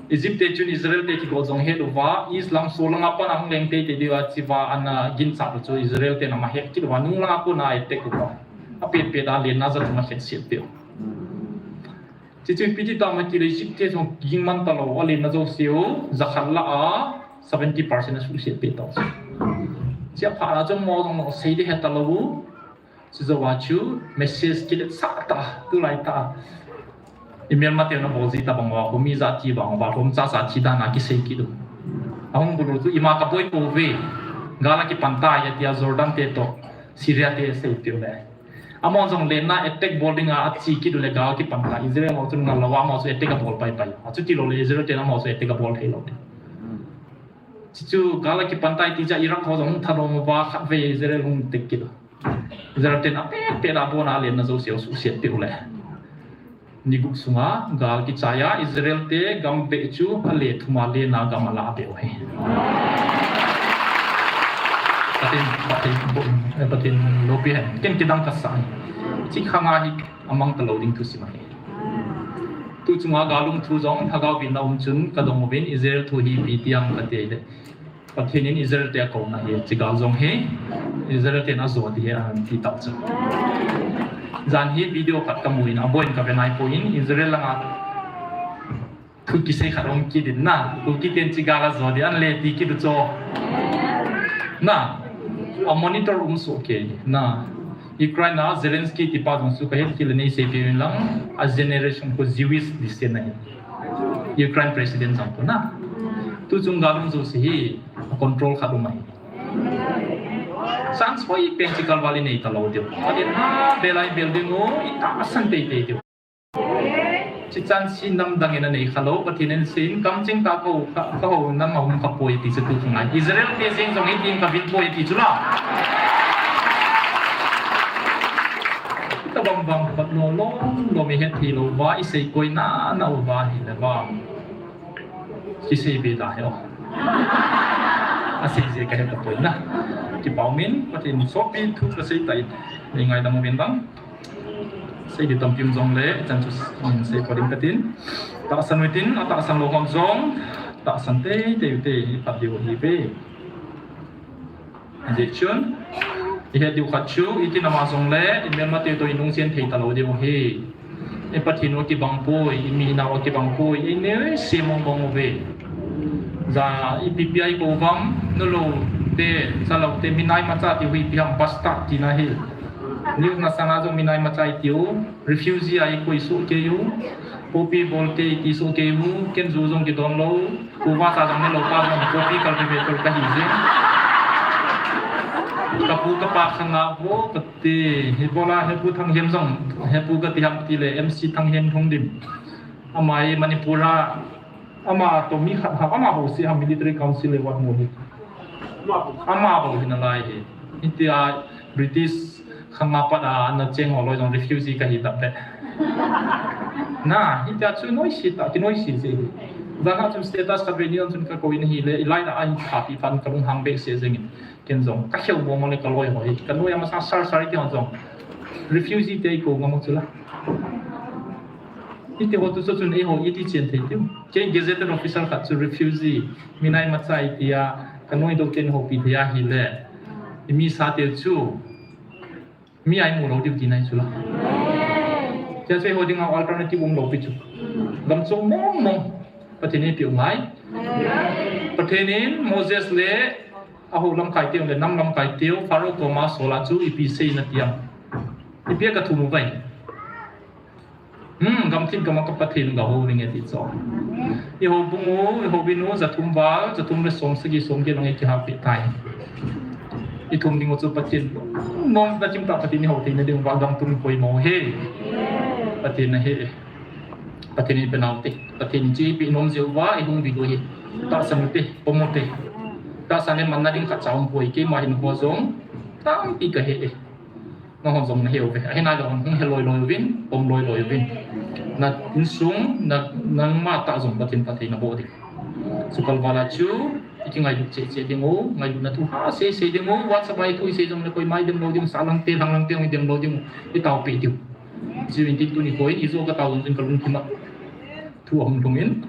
Egypt te chun Israel te kigo jong het uva, East lam so langa pan a hung leng tei tei diu a chi uva ana ginchat u chu Israel ten ama het kit uva, nung langa kon a attack uva. A pet pet a lenna jat um a khet set peh u. Chuchu ipi ti tam iti le Egypt te jong ging man talou, a lenna jouse u, jakhat lah a seventy percent a suhset peh tau. Chia phat a jong mo jong mo sei di he talou. Chu jou a chu message kiletsah tah, tulai tah. I Myanmar te na bol ji ta bang uva, khomi jat thi bang uva, khom cha cha thi dan a kisei kit u. Ahung bulu chu ima kaboi pouve. Gal akipan tai atia Jordan te toh Syria te asei tiu le. Amahon jong lenna attack bol dinga ache kit u le gal kipan tai. Israel ho chun ngal lou a amaho chu attack abol pai pai. Achuti lou le Israel ten amaho chu attack abol thei lou. Chuchu gal akipan tai ti cha Iraq ho jong hung thanom uva khatvei Israel hung attack kit u. Israel ten apet pet a abon a lenna jouse asuhset peh u le. Ni gup sunga gal kichai a Israel te gam beh chu ale thum a lenna gam ala beh u ahi. Pathen, Pathen, Pathen loupi hen. Ken kidang kasah ahi. Chi khang a hi amang talou ding thusim ahi. Tu chunga gal lungthu jong lhagao vin a um chun kadong uvin Israel thu hi ipi ti ham kati le. Pathen in Israel te akouna hi, chi gal jong hi, Israel ten ajo ding ahi, ati tah chu. Jan hi video khat kamu in, aboiyin kave naipoi, Israel langa thu kisei khat um kit in na, Kuki ten chi gal ajo ding, an le ti kit u chu. Na, a monitor um soh kei, na. Ukraine a Zelensky tipa jong chu kahet kit le nei seipeh uvin lang, a generation khu Jewish descent ahi. Ukraine president jong khu na. Tu chung gal um jouse hi, control khat um ahi. Chance hoi pen chi kalval inei talou diu. Pathen a bel a ibel ding u, itahsan teitei diu. Chi chance hi namdang in anei khalou, Pathen in aseiyin kamcheng tah kaho, ka, kaho nam ahung kha poi ti chu tu chung ahi. Israel te jeng jong hitin kavin poi ti chu la. Tabang bang khat lou lou, lou mi het thei lou va, isei koi nana uva hile va. Kisei be da he o. Asei je kahe tapoi na. Kipah umin, Pathen sopi thu kasei tai. Nei ngaidam uvin lang. Sei di tampi um jongle, chan chu, um, sei pa ding katin. Tahsan u hitin, atahsan lou hon jong, tahsan teitei ute, iphat diu ahi ve. Ajeh chun, ihet diu khat chu, iti nama jongle, imelmate toh inungchen thei talou diu ahi. I Pathen u akibang poi, i mi nau akibang poi, i ne se mong mong uve. Ja, ipi pi a ikou uvam, nulou te, chalou te, minai macha tiu hi ipi ham bastard tina hi. News na sanga jong minai macha itiu, refugee a ikoi soh kei u, poppy bol te iti soh kei u, ken ju jong kidon lou. Kuva sa jong ne lou pa jong copy cultivator kahi jeng. Kapu kapa khanga vo kati, hibola hepu Thanghem jong, hepu kati ham tile M C Thanghem Thongdim. Ama hi Manipur a, ama toh mi khat ham, ama bou si ham military council le wat mo hi. Ama bou hi nalai hi. Hitia British khanga pat a ana cheng ho loi jong refugee kahi tah te. Na, hitia chu noise tah, kinoise jeh hi. Jana chun status khat ve ni jong chun kakou in ahile, ilai na a hin khapi phat kalunghang behseh jengin. Ken jong, kakheu mo mo le kaloi ho hi. Kanoi ama sa sar sar iti hon jong. Refugee te ikou ngam u chu la. Iti ho tu chu chun eiho iti chen thei tiu. Kei gazetted officer khat chu refugee, minai macha itia, kanoi dou ken houpi thei ahile. Imi sa te chu. Mi a imu lou diu tina hi chu la. Tia chu eiho dinga alternative um lou pi chu. Gam chom mong mong. Pathen in eipeh u ngai. Pathen in Moses le ahou lamkai teu le nam lamkai teu Pharaoh koma sol a chu ipi sei nati am. Ipi a kathum uvem. Hmm, gamthip gam a ka Pathen gahou ding e ti chu. Ihoubung u, ihoubin u, jathum val, jathum le som sagi som get lang ikihapeh tai. Ithum ding u chu Pathen. Nomna chim tah Pathen ihou theina ding uva gam tum poimo hi. Pathen ahi. Pathen in pe nau te. Pathen in chu eipeh nom jeh uva, ihung vil u hi. Tahsan u te, pom u te. Tahsan le manna ding khatcha um poi, keima hin ho jong. Tampi kahe e. Nangho jong nahe uve. Ahi nai le hung he loi loi uvin, pom loi loi uvin. Na insung, na, nangma tah jong Pathen phatthei naboh ding. Chu kalval a chu, ikingailut cheh cheh ding u, ngailutna thu ha sei sei ding u, WhatsApp a ithu isei jong le koima idem lou ding u, sahlang te, lhanglang te jong idem lou ding u, itaopeh diu. Chu in tin tuni koi, ijo katao jong chun kalungthim a thu ahung lhung in.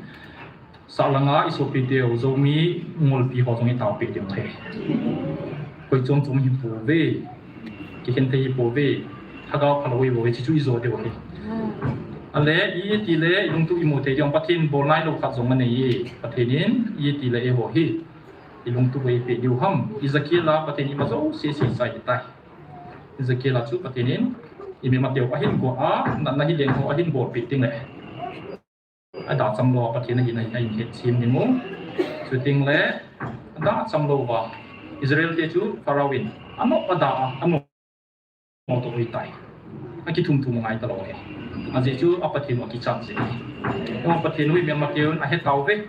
Sahlanga isopi teu, Zomi ngolpi ho jong itaopeh diu ahi. Koi chom chom hi pouve, kikhen thei hi pouve, lhagao phalou hi pouve, chuchu ijo diu ahi. Ale, iti le, ilungtup imu thei diu, Pathen bol nailou khat jong anei e, Pathen in, iti le eiho hi, ilungtup eipeh diu ham, ijakhel a Pathen in ima jouse sei chai tai. Ijakhel a chu Pathen in, imema teu ahin go a, natna hi leng ho ahin bolpeh ding e. Adacham lou a Pathen ahina hi ahin hetchem ding u. Chuting le, ada cham lou va. Israel te chu Pharaoh in, ano ada, ano mo to oi tai. Akithum thum ngai ta lou he. Ajeh chu a Pathen u akichat jeh. Pathen u hi mi ama keun ahe tauve.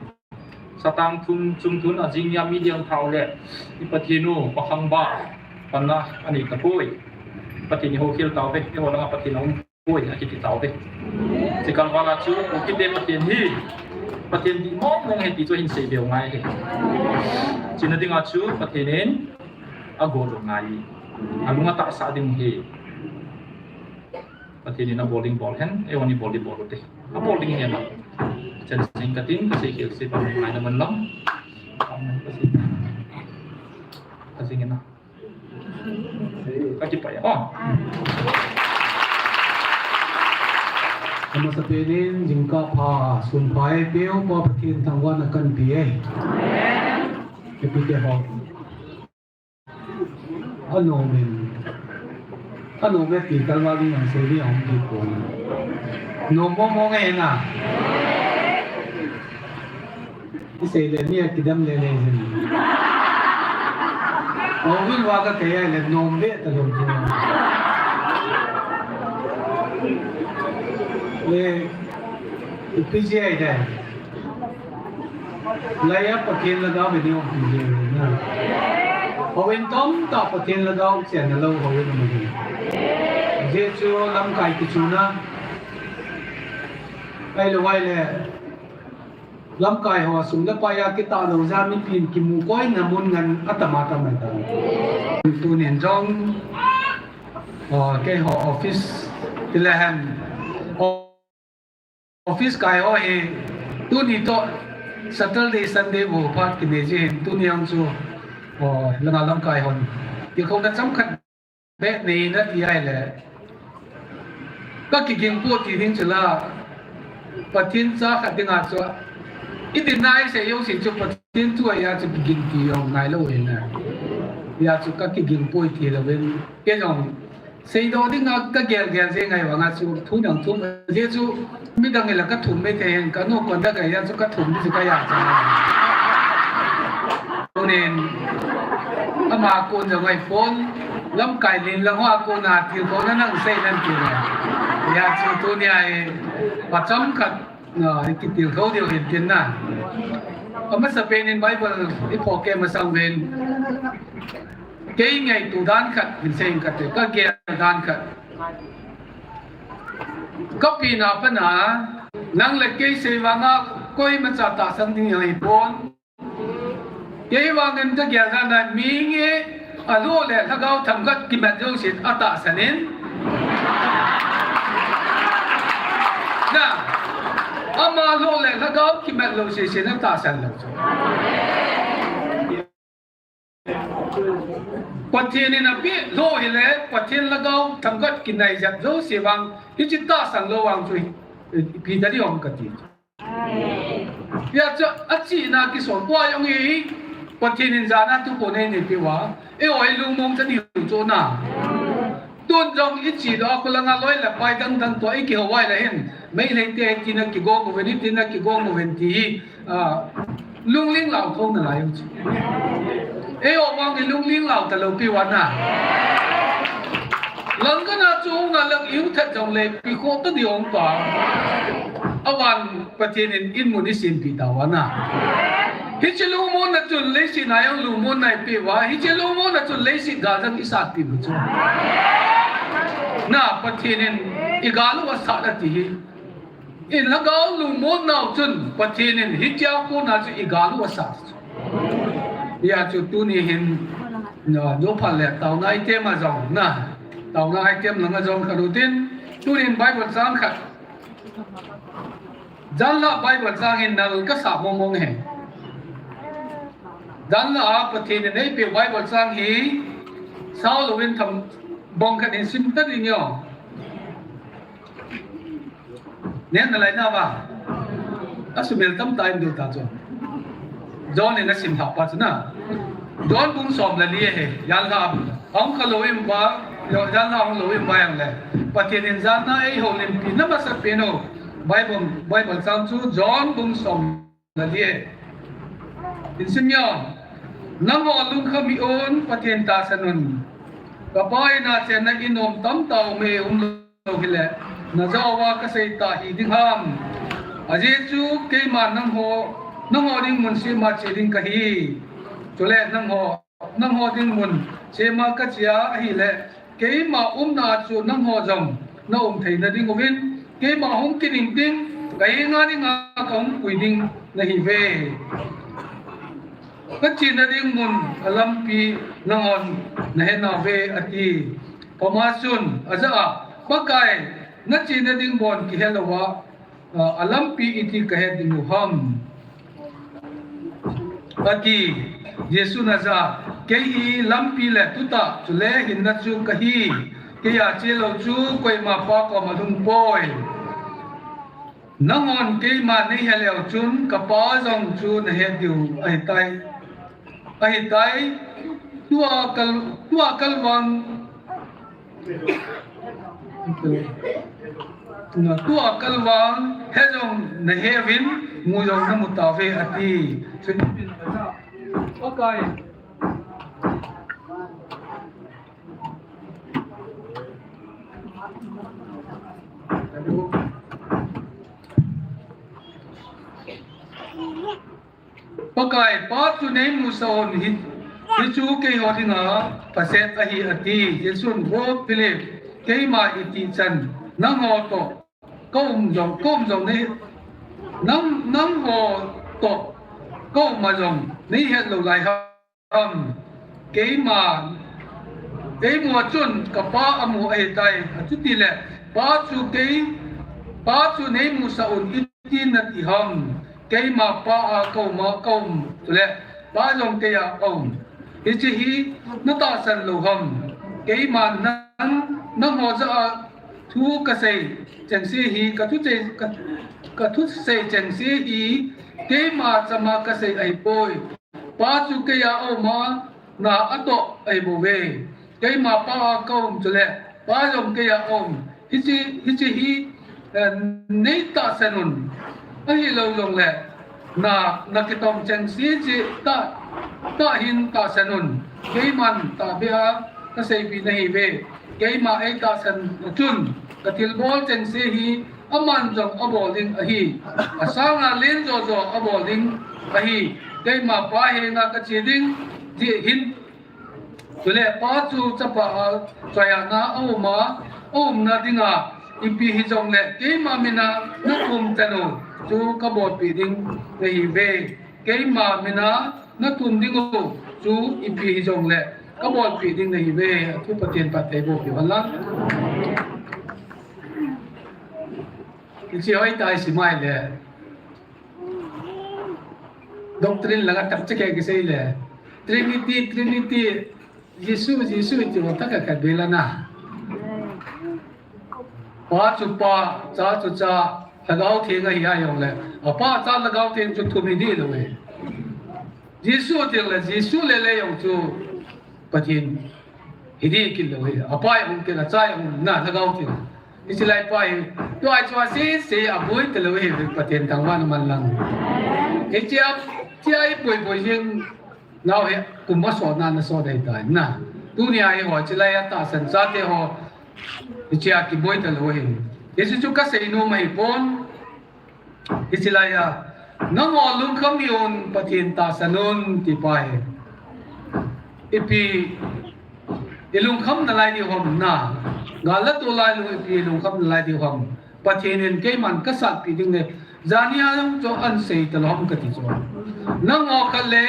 Satang thum chung tun ajing ya mi diang thau le. I Pathen u pakhang ba. Panna ani ta poi. Pathen i ho khel tauve. I ho langa Pathen a um poi akiti tauve. Chikal vala chu, u kiti Pathen hi. Pathen di mong mong he ti chu hin sei beu ngai he. China dinga chu Pathen in a gol ngai. A lunga tahsa ding he. Pathen in a bol ding bol hen, e oni bol ding bol te. A bol ding he ma. Chen sing ka tin, ka sei khel sei pa ngai na man lam. Ka sing ina. Ka kipah e. Oh. Amasapen in, jingkah pha, sun pha e, peupa Pathen thangvahna kahin pe e. Amen. Happy te ho. Anom in. Anom e ti kalval ding ang sei ding ang ti ko. Nom mong mong e na. I sei le mi akidam le le jin. Auvin va ka kei a le nom ve ta lou jin. Le, ipi jeh a i dei. Laiya Pathen lhagao ve ni ong pi jeh na. Houin tamtah Pathen lhagao chen na lou houin um ahi. Jesu lamkai kichuna. Ahilou ahile. Lamkai ho sum le pai a kitah lou jeh a mipin kimu koina mun ngen atam atam ahi tai. Tunin jong, o, keiho office ti le hen, o, office kai ho hi tuni toh Saturday, Sunday bou phat kinei jeh hin tuni jong chu, o, langa lamkai hon tilkhouna chomkhat beh nei na ti ahile. Ka kiging poi ti ding chu la. Pathen cha khat dinga chu. I dinna i sei jouse chu Pathen thu a chu kiging ti jong ngai lou ahi na. Hijeh chun ka kiging poi ti louvin. Kei jong seidoh dinga ka gel gel jeng ahi vanga chu thu nang thum jeh chu. Midang ila ka thum mai thei hen, ka nu kon da ka ya chu ka thum chu ka ya cha. Tunin, ama kon jong ahi pon, lamkai len lang ho a kon a tilkhouna nang sei nan ti le. Hijeh chun tuni a hi, phat chomkhat, na, i kitilkhou diu hin tin na. Amasapen in Bible i phoh kei masang uvin. Kei ngaito dan khat, hin sei ing kate, ka gel dan khat. Ka pi na pa na, nang le kei sei vanga koimacha tahsan ding ahi pon. Kei vangin ka gel dan a mi nge alou le lhagao themkhat kimat jouse atahsan in. Na, ama lou le lhagao kimat lou sese na tahsan lou chu. Pathen in apeh lou hile, Pathen lhagao themkhat kinai jep jouse vang, hiche tahsan lou vang chu hi, ipi ta ding ham kati. Hijeh chun achihna kisol tua jong hi, Pathen in jana tu ko nei nei peh uva, eiho lungmong ta diu chu na. Tun jong i chih doh a, kholanga loi le pai dang dang toh i kihou uva ahile hin, Meitei te tina kigong uvin, tina kigong uvin ti hi, a, lungling lau thou nalai u chu. Eiho vang i lungling lau talou pi uva na. Langkhat a chu hung a lang i hung that jong le pi khoh ta ding hung pa. Avan Pathen in in mun i sempeh tauva na. Hiche lungmonna chun leiset a jong lungmonna eipeh uva, hiche lungmonna chun leiset gal jong isatpeh u chu. Na, Pathen in i gal u asat ati hi. I lhagao lungmonnau chun Pathen in hitia kona chu i gal u asat chu. Hijeh chun tuni hin, na, jophat le taona item a jong na. Taona item langa jong khat u tin, tunin Bible chang khat. Janhi a Bible chang hi nal kasa mong mong e. Janhi a Pathen in eipeh Bible chang hi sao louvin thambom khat in sim ta ding o. Nen nalai na va. Asumil tam ta in deu ta chu. John in asim lhah pa chu na. John bung som le li ahi, janhi a. Ahung kha lou in va, janhi a ahung lou in va jong le. Pathen in janhi a eihoulimpi na masapen u. Bible, Bible chang chu John bung som le li ahi. Insim yo. Nangho lungkham hih un, Pathen tahsan un. Ka Pa in a chenna in um tamtah um e, umlou hile, najah uva kasei tah hiding ham. Ajeh chu keiman nangho, nangho ding mun sema che ding kahi. Chule nangho, nangho ding mun sema kache ahile, keima umna chu nangho jong naum theina ding uvin, keima hung kining ding, kahenga dinga kahung pui ding nahiuve. Kachena ding mun alampi nanghon nahe nauve, ati. Thomas chun ajah a, Pakai, nachena ding mun kihe louva, a, alampi iti kahe ding u ham? Ati. Jesun ajah a, Kei hi lampi le thutah, chule hinna chu kahi. Keija chelou chu koima Pa koma lhung poi. Nanghon keima neihe leu chun, ka Pa jong chu nahet diu ahitai. Ahitai, tua kal, tua kalvang, tua kalvang, he jong nahe uvin, mu jong namu tauve, ati. Pakai. Pakai, Pa chu neimusah un, hi, hichu keiho dinga phaset ahi, ati. Jesun, Vo Philip, keima iti chan, nangho toh kaum jong, kaum jong nei, nang, nangho toh kaum a jong neihet lou lai ham? Keima, keimu a chun ka Pa amu ahitai. Achutile, Pa chu kei, Pa chu neimusah un iti nati ham? Keima Pa a kaum a, kaum, chule Pa jong keija aum. Hiche hi natahsan lou ham? Keiman nang, nangho jah a thu kasei chengse hi, kathu chei, ka, kathusei chengse hi, keima chama kasei ahipoi. Pa chu keija aum a, na atoh ahibouve. Keima Pa a kaum chule, Pa jong keija aum. Hiche, hiche hi, eh, neitahsan un. Ahilou jongle, na, nakitong chengse chu tah, tah hin tahsan un. Keiman tahbeh a kaseipeh nahiuve. Keima eitahsan chun, kathilbol chengse hi, aman jong abol ding ahi. Asanga len jojo abol ding ahi. Keima Pa henga kache ding, ti hin. Chule Pa chu chapa a, choi a na aum a, aumna dinga, ipi hijongle, keima mina nathum tanu chu kabolpeh ding nahiuve. Keima mina nathum diu chu ipi hijongle kabolpeh ding nahiuve, athu Pathen phattheiboh peh hen lang. Hiche hoitah isei mai le. Doctrine langa tamcha kisei le. Trinity, Trinity, Jesu, Jesu, ti ho tah khat khat bel ana. Pa chu Pa, Cha chu Cha, Lhagao Theng ahi jongle. Apa, Cha, Lhagao Theng chu thum hiding lou e. Jesu ti le, Jesu le le jong chu Pathen hiding kit lou e. Apa jong kit le, Cha jong na, Lhagao Theng. Hiche lai pa hi, tua chu asei sei aboi talou e, Pathen thangvahna man lang. Hiche a, hiche a iboi boi jing nau hi, kum a sot na, na sot dei ta na. Tunia hi ho, hiche lai a tahsan chate ho, Hiche a kiboi talou ahi. Hiche chu kasei nom ahi pon. Hiche lai a, nangho lungkham hih un, Pathen tahsan un, ti pa hi. Ipi ilungkham nalai diu ham na. Gal la to lai lou ipi ilungkham nalai diu ham. Pathen in keiman kasatpi ding le. Jani a jong chu ahin sei talou ham kati chu. Nangho khat le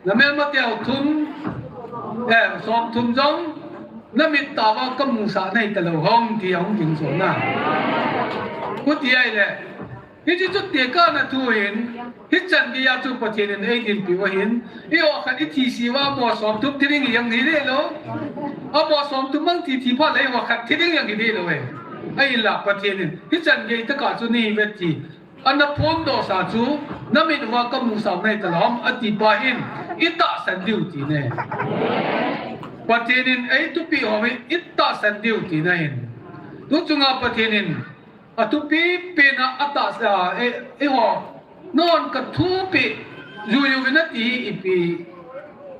Na melmateu thum, eh, som thum jong, na mit tah uva kamusah nahi talou ham ti ahung ding chu na. Khuti ahile, hiche chu tekahna thu ahin, hichan geiya chu Pathen in eidinpiu ahin, eiho khat ithise uva amaho som thum thi ding jong hiding lou. Amaho som thum mang thi thi phat le eiho khat thi ding jong hiding lou e. Ahinla Pathen in, hichan gei tah a chu nahi uve ti. Ana phondohsa chu, na mit uva kamusah nahi talou ham, ati pa hin, itahsan diu tina ahi. Pathen in eithupi hou hi, itahsan diu tina ahi. Tu chunga Pathen in, athupi pena atahsa, e, eiho, nangho kathupeh, Jui uvin ati hi ipi,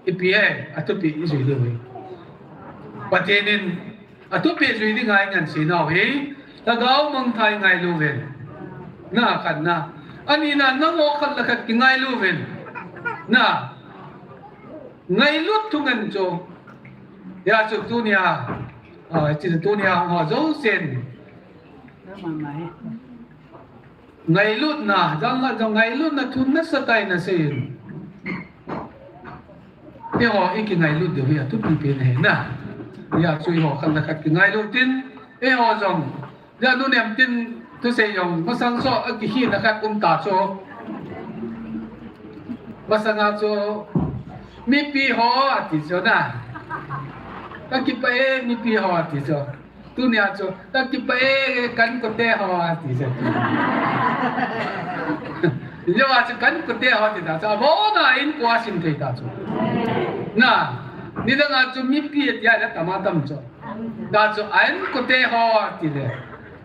ipi e, athupi ijui diu hi. Pathen in athupi jui ding ngai ngan si nau hi, lhagao mangthai ngailu uvin. Na khat na. Ani na nangho khat le khat kingailu uvin. Na. Ngailut thu ngen chu. Hijeh chun tunia. Ah, hiche tunia ho jousen. Ngailutna, janlhah jong ngailutna thu nasatah in asei in. Eiho, ikingailut diu hi athupi pen ahi na. Hijeh chun eiho, khat le khat kingailut in, eiho jong. Hijeh chun nunem tin thusei jong, masang so, akikhehna khat um ta chu. Masanga chu, mipi ho, ati chu na. Kakipah e, mipi ho, ati chu. Tunia chu, kakipah e, ka inkote ho, ati chu. Hijeh a chu ka inkote ho, ati ta chu. Abona inko a sim thei ta chu. Na, nidang a chu mipi ati a le tama tam chu. Hijeh chun ka inkote ho, ati le.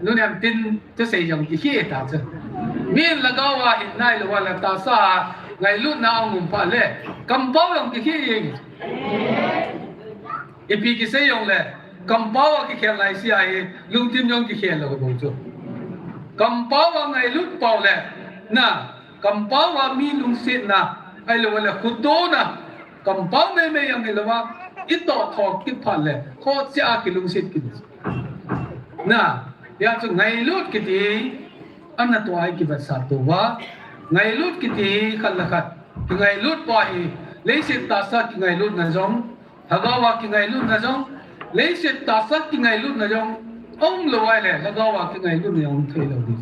Nunem tin thusei jong kikheh ta chu. Min lhagao a hin nailou a le tahsa ngailutna a um phat le. Kampao jong kikheh jeng. Ipi kisei jong le, kampao a kikhel lai sia hi, lungthim jong kikhel lou bou chu. Kampao a ngailut pau le, na, kampao a mi lungsetna, ahilou le khutona, kampao meimei jong hilou a, itoh thou kit phat le, khohseh a kilungset kit. Na, hijeh chun ngailut kiti, ana toh a ikivetsah tou va, ngailut kiti khat le khat, kingailut pa hi, leiset tahsa kingailutna jong, lhagao a kingailutna jong, leiset tahsa kingailutna jong, aum lou ahile, lhagao a kingailutna jong um thei lou ding.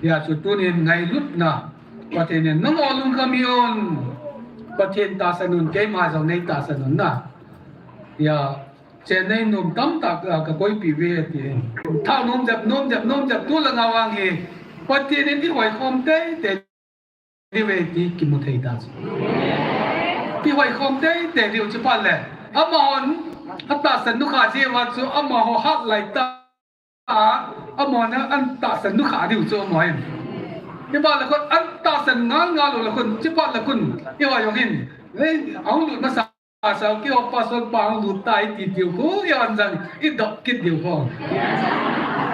Hijeh chun tunin ngailutna, Pathen in nangho lungkham hih un, Pathen tahsan un, keima jong nei tahsan un na. Hijeh chun nei nom tamtah ka, kakoipeh uve ti. Thao nom jep, nom jep, nom jep, tu le nao vang hi. Pathen in ihoikhom teitei diu ve ti kimu thei ta chu. Ihoikhom teitei diu chu phat le. Amahon atahsan nukhah jeh uva chu amaho hat lai ta. Amahon atahsan nukhah diu chu amaho hin. Hiche phat le khun atahsan ngal ngal lou le khun, hiche phat le khun. Eiho jong hin. Ei, ahung lut masa sa keiho pastor pa ahung lut tai ti diu khu, eiho jong idoh kit diu khu.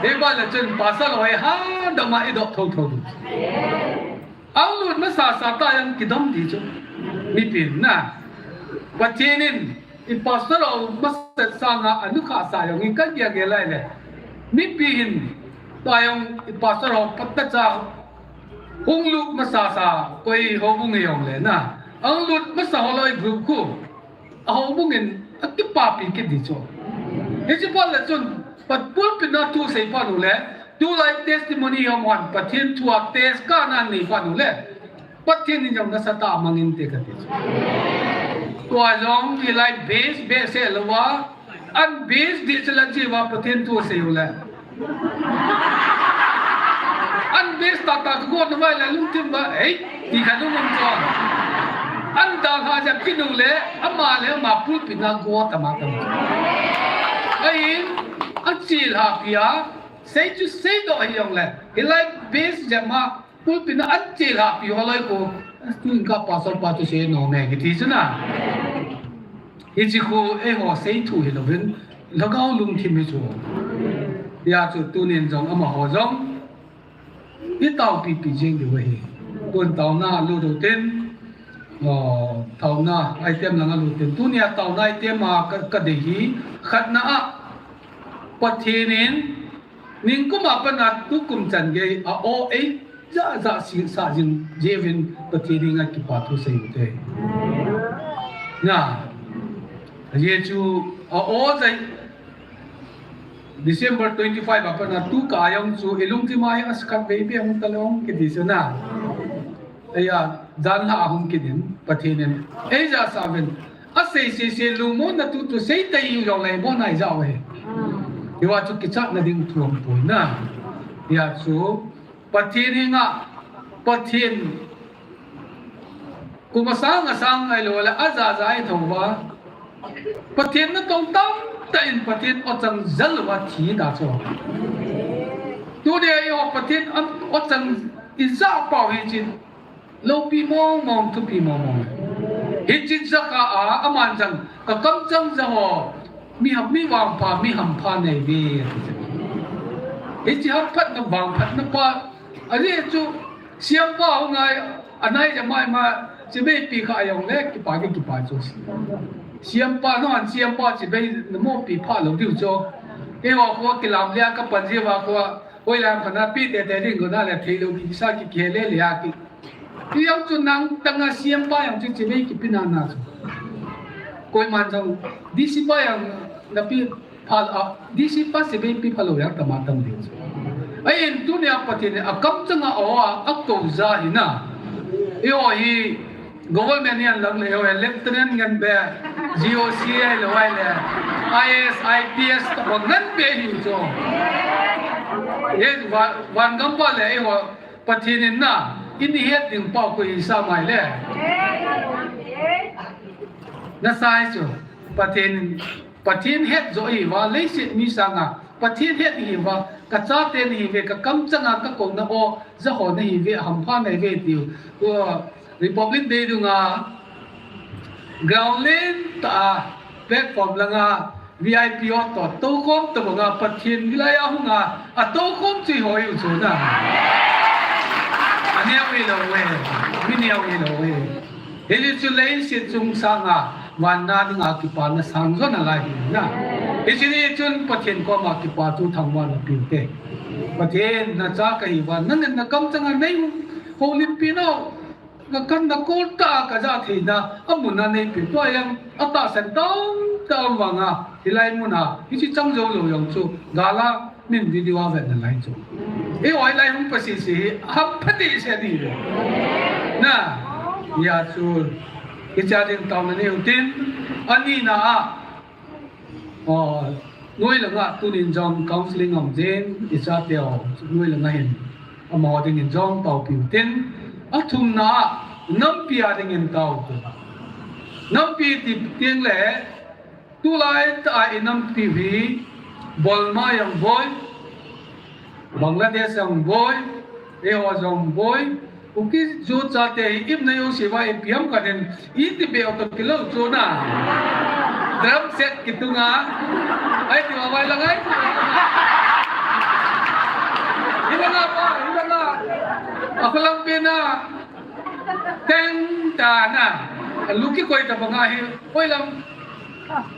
Hiche phat le chun pastor ho hi hadam a idoh thotho diu. Ahung lut masa sa tah jong kidom ding chu. Mipin na. Pathen in, i pastor ho masat sanga anukhah sa jong hi kagel gel lai le. Mipi hin, tua jong i pastor ho phatechan hung lut masa sa, koi houbung jong le na. Ahung lut masa ho loi group khu. Ahoubung in akipapi kit ding chu. Hiche phat le chun, pat pulpit na thusei phat u le, tulai testimony jong hon, Pathen thu a test kana nei phat u le, Pathen in jong nasatah a mang inte kati chu. Tua jong hilai base behseh lou a, an base ding chu la chi uva Pathen thu sei u le. An base tahtah kagot nau vai le lungthim uva, ei, ti khat um um chu. An dalha jep kit u le, ama le ama pulpit na go tama tama. Ahin, achelhapi a, sei chu seidoh hijong le, hilai base jep ma, pulpit na achelhapi ho loi khu, tuin ka pastor pa chu sei nom e kiti chu na. Hiche khu eiho seithu hilouvin, lhagao lungthim hi chu. Hijeh chun tunin jong amaho jong, itaopipi jeng diu ahi. Tun taona lut u tin, o, taona item langa lut u tin. Tunia taona item a ka, kadei hi, khatna a, Pathen in, nikum a pat a tukum chan gei a o ei, ja, ja, si, sa jing, jeh uvin Pathen henga kipa thu sei u te. Na, ajeh chu a o jai, December twenty-five a pat a tu ka jong chu, ilungthim a hi askhat vei be hung talou kiti chu na. Eia, janlhah ahung kit in, Pathen in, eija sa uvin, asei sei sei lungmonna thu chu sei tei u jong le, mo nai ja u hi. Hiva chu kichatna ding thu aum poi na. Hijeh chun, Pathen henga, Pathen kum asang asang ahilou le, aja ja ahi thou va. Pathen natong tamtah in Pathen ochang jal uva thi ta chu. Tuni eiho Pathen an ochang ija pau hi chin. Loupi mong mong, thupi mong mong. Hiche jaka a, aman jong, ka kamchang jong ho, mi ham, mi vangpha, mi hampha nei ve, ati chu. Hiche hamphatna, vangphatna pa, ajeh chu, siampa hung ngai, anai ja mai ma, chibai pi kha jong le, kipa ke kipa chu. Siampa, no an siampa, chibai, namo pi pha lou diu chu. Eiho kho, kilam le, ka pan ji va kho, hoilam khana pi te te ding kho na le, thei lou ki sa ki ke le le a ki. Ti jong chu nang tanga siampa jong chu chibai kipi na na chu. Koiman jong D C pa jong na pi pha a, D C pa chibai pi pha lou jong tama tam ding chu. Ahin tunia Pathen in akamchanga o a, akou ja hi na. Eiho hi government hi an lang le, eiho hi Lieutenant ngen be, G O C ahilou ahile, I A S, I P S, tobang ngen be hi chu. He van, van gam pa le, eiho Pathen in na, in het ding pa koi sa mai le. Na sai chu, Pathen, Pathen het jo hi va, leiset mi sanga, Pathen het hi va, ka chate na hi ve, ka kamchanga ka kouna o, ja ho na hi ve, hampha nei ve tiu. Tua Republic Day dunga, ground len ta a, platform langa, V I P ho toh, toukhom tobanga Pathen milai a hunga, atoukhom chu eiho u chu na. Aneo hilou e, mi neo hilou e. Hiche chu leiset chung sanga, vanna dinga kipana sang jo nalai hi na. Hiche ni chun Pathen koma kipa thu thangvahna piu te. Pathen na cha kahi va, nangin na kamchanga nei houlimpi nau. Ka kan na kol ta ka ja theina, amun a nei pe tua jong, atahsan tam tam vanga, hilai muna, hiche chang jou lou jong chu, gala min video a vet nalai chu. Eiho hilai hung pasisi hi, hampha dehset ni ve. Na, hia chu, hiche a ding taona nei u tin, ani na a, Aw, noi langa tunin jong counseling aum jin, i chate ho, noi langa hin, amaho dingin jong taopiu tin, athumna, nampi a dingin tao tin. Nampi ti teng le, tulai ta a i nampi hi, Burma jong boi, Bangladesh jong boi, eiho jong boi, Kuki Zo chate hi imna jouse va ipi ham kahin, iti be auto kilo chu na. Drum set kitunga. Ai ti va vai la ngai. Hilanga pa, hilanga. Akholang pe na. Teng ta na. Alu kikoi tabanga hi. Hoilam.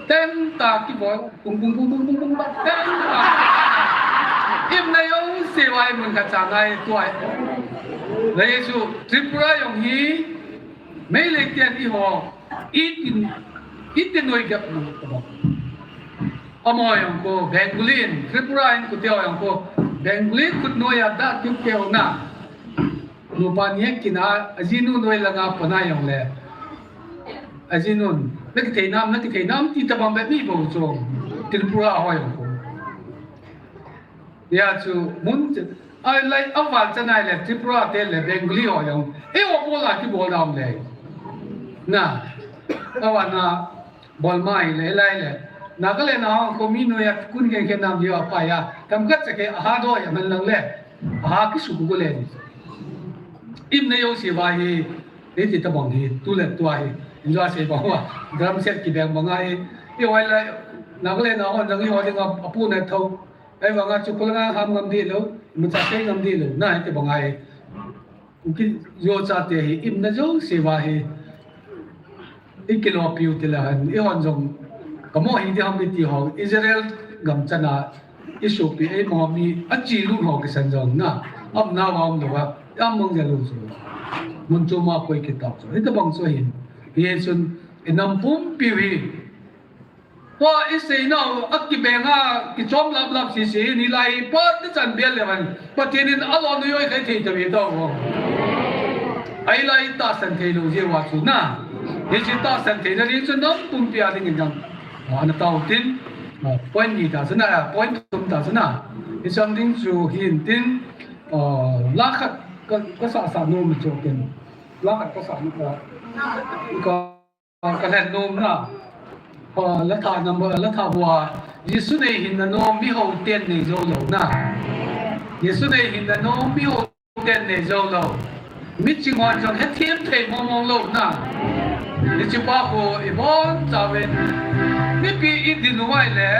Teng ta kiboi. Bung, bung, bung, bung, bung, bung, bung, bung. Imna jouse va imun khat cha ngai tuai. Lei chu Tripura jong hi, Meitei ten eiho, itin, itin noi gap nu tabang. Amaho jong khu, Bengali in, Tripura in kiti ho jong khu, Bengali khut noi a da kiu keu na. Nupa ni kina, ajinu noi langa pana jong le. Ajinun, na kithei nam, na kithei nam, ti tabang be mi bo chong. Tripura ho jong khu. Hia chu, mun chu, ai lai, aval chanai le, Tripura te le, Bengali ho jong. Eiho bol a kibol dam le. Na, aval na, Burma hi le, lai le. Nagaland a ho khu mi noi a kun khen khen nam diu a pa ya. Tam khat cha ke, aha do ya man lang le. Aha kisu ku le ni. Imna jouse va hi, iti tabang hi, tu le tua hi. Injo se ba wa. Drum set kibeng bang a hi. I vai lai, Nagaland a ho, nang eiho dinga, apu na thau. Ahivanga chu khulanga ham ngam di lou, imacha sei ngam di lou, na hiti bang ahi. Kuki Zo chate hi, imna jouse va hi. I kilopiu ti le hen, eihon jong, kamo hi di ham iti ho, Israel gam chana, i sopi, eimo mi, achi lut ho kisan jong na, aumna va um lou va, amang ja lou chu. Mun chu ma koi kitao chu. Hiti bang chu hin, hi chun, i nam pumpiu hi, Tua i seinau, a kibenga, kichom lap lap sisi, hilai pa te chan bel le van. Pathen in alon u joi khai thei ta ve tau. Ahilai tahsan thei lou jeh uva chu na. Hiche tahsan theina ding chu nam pumpi a dingin jong. Ana tao tin. Point ni ta chu na, point thum ta chu na. Hiche ding chu hin tin, la khat ka, ka sa sa nom chu tin. La khat ka sa nom ka. Ka Ah, ka lhen nom na. Ah, la tha number, la tha bua. Jesu nei hin na nom, mi ho ten nei jou lou na. Jesu nei hin na nom, mi ho ten nei jou lou. Miching hon jong hethem thei mong mong lou na. Hiche pa khu ibon chauvin, mipi idin u ahile,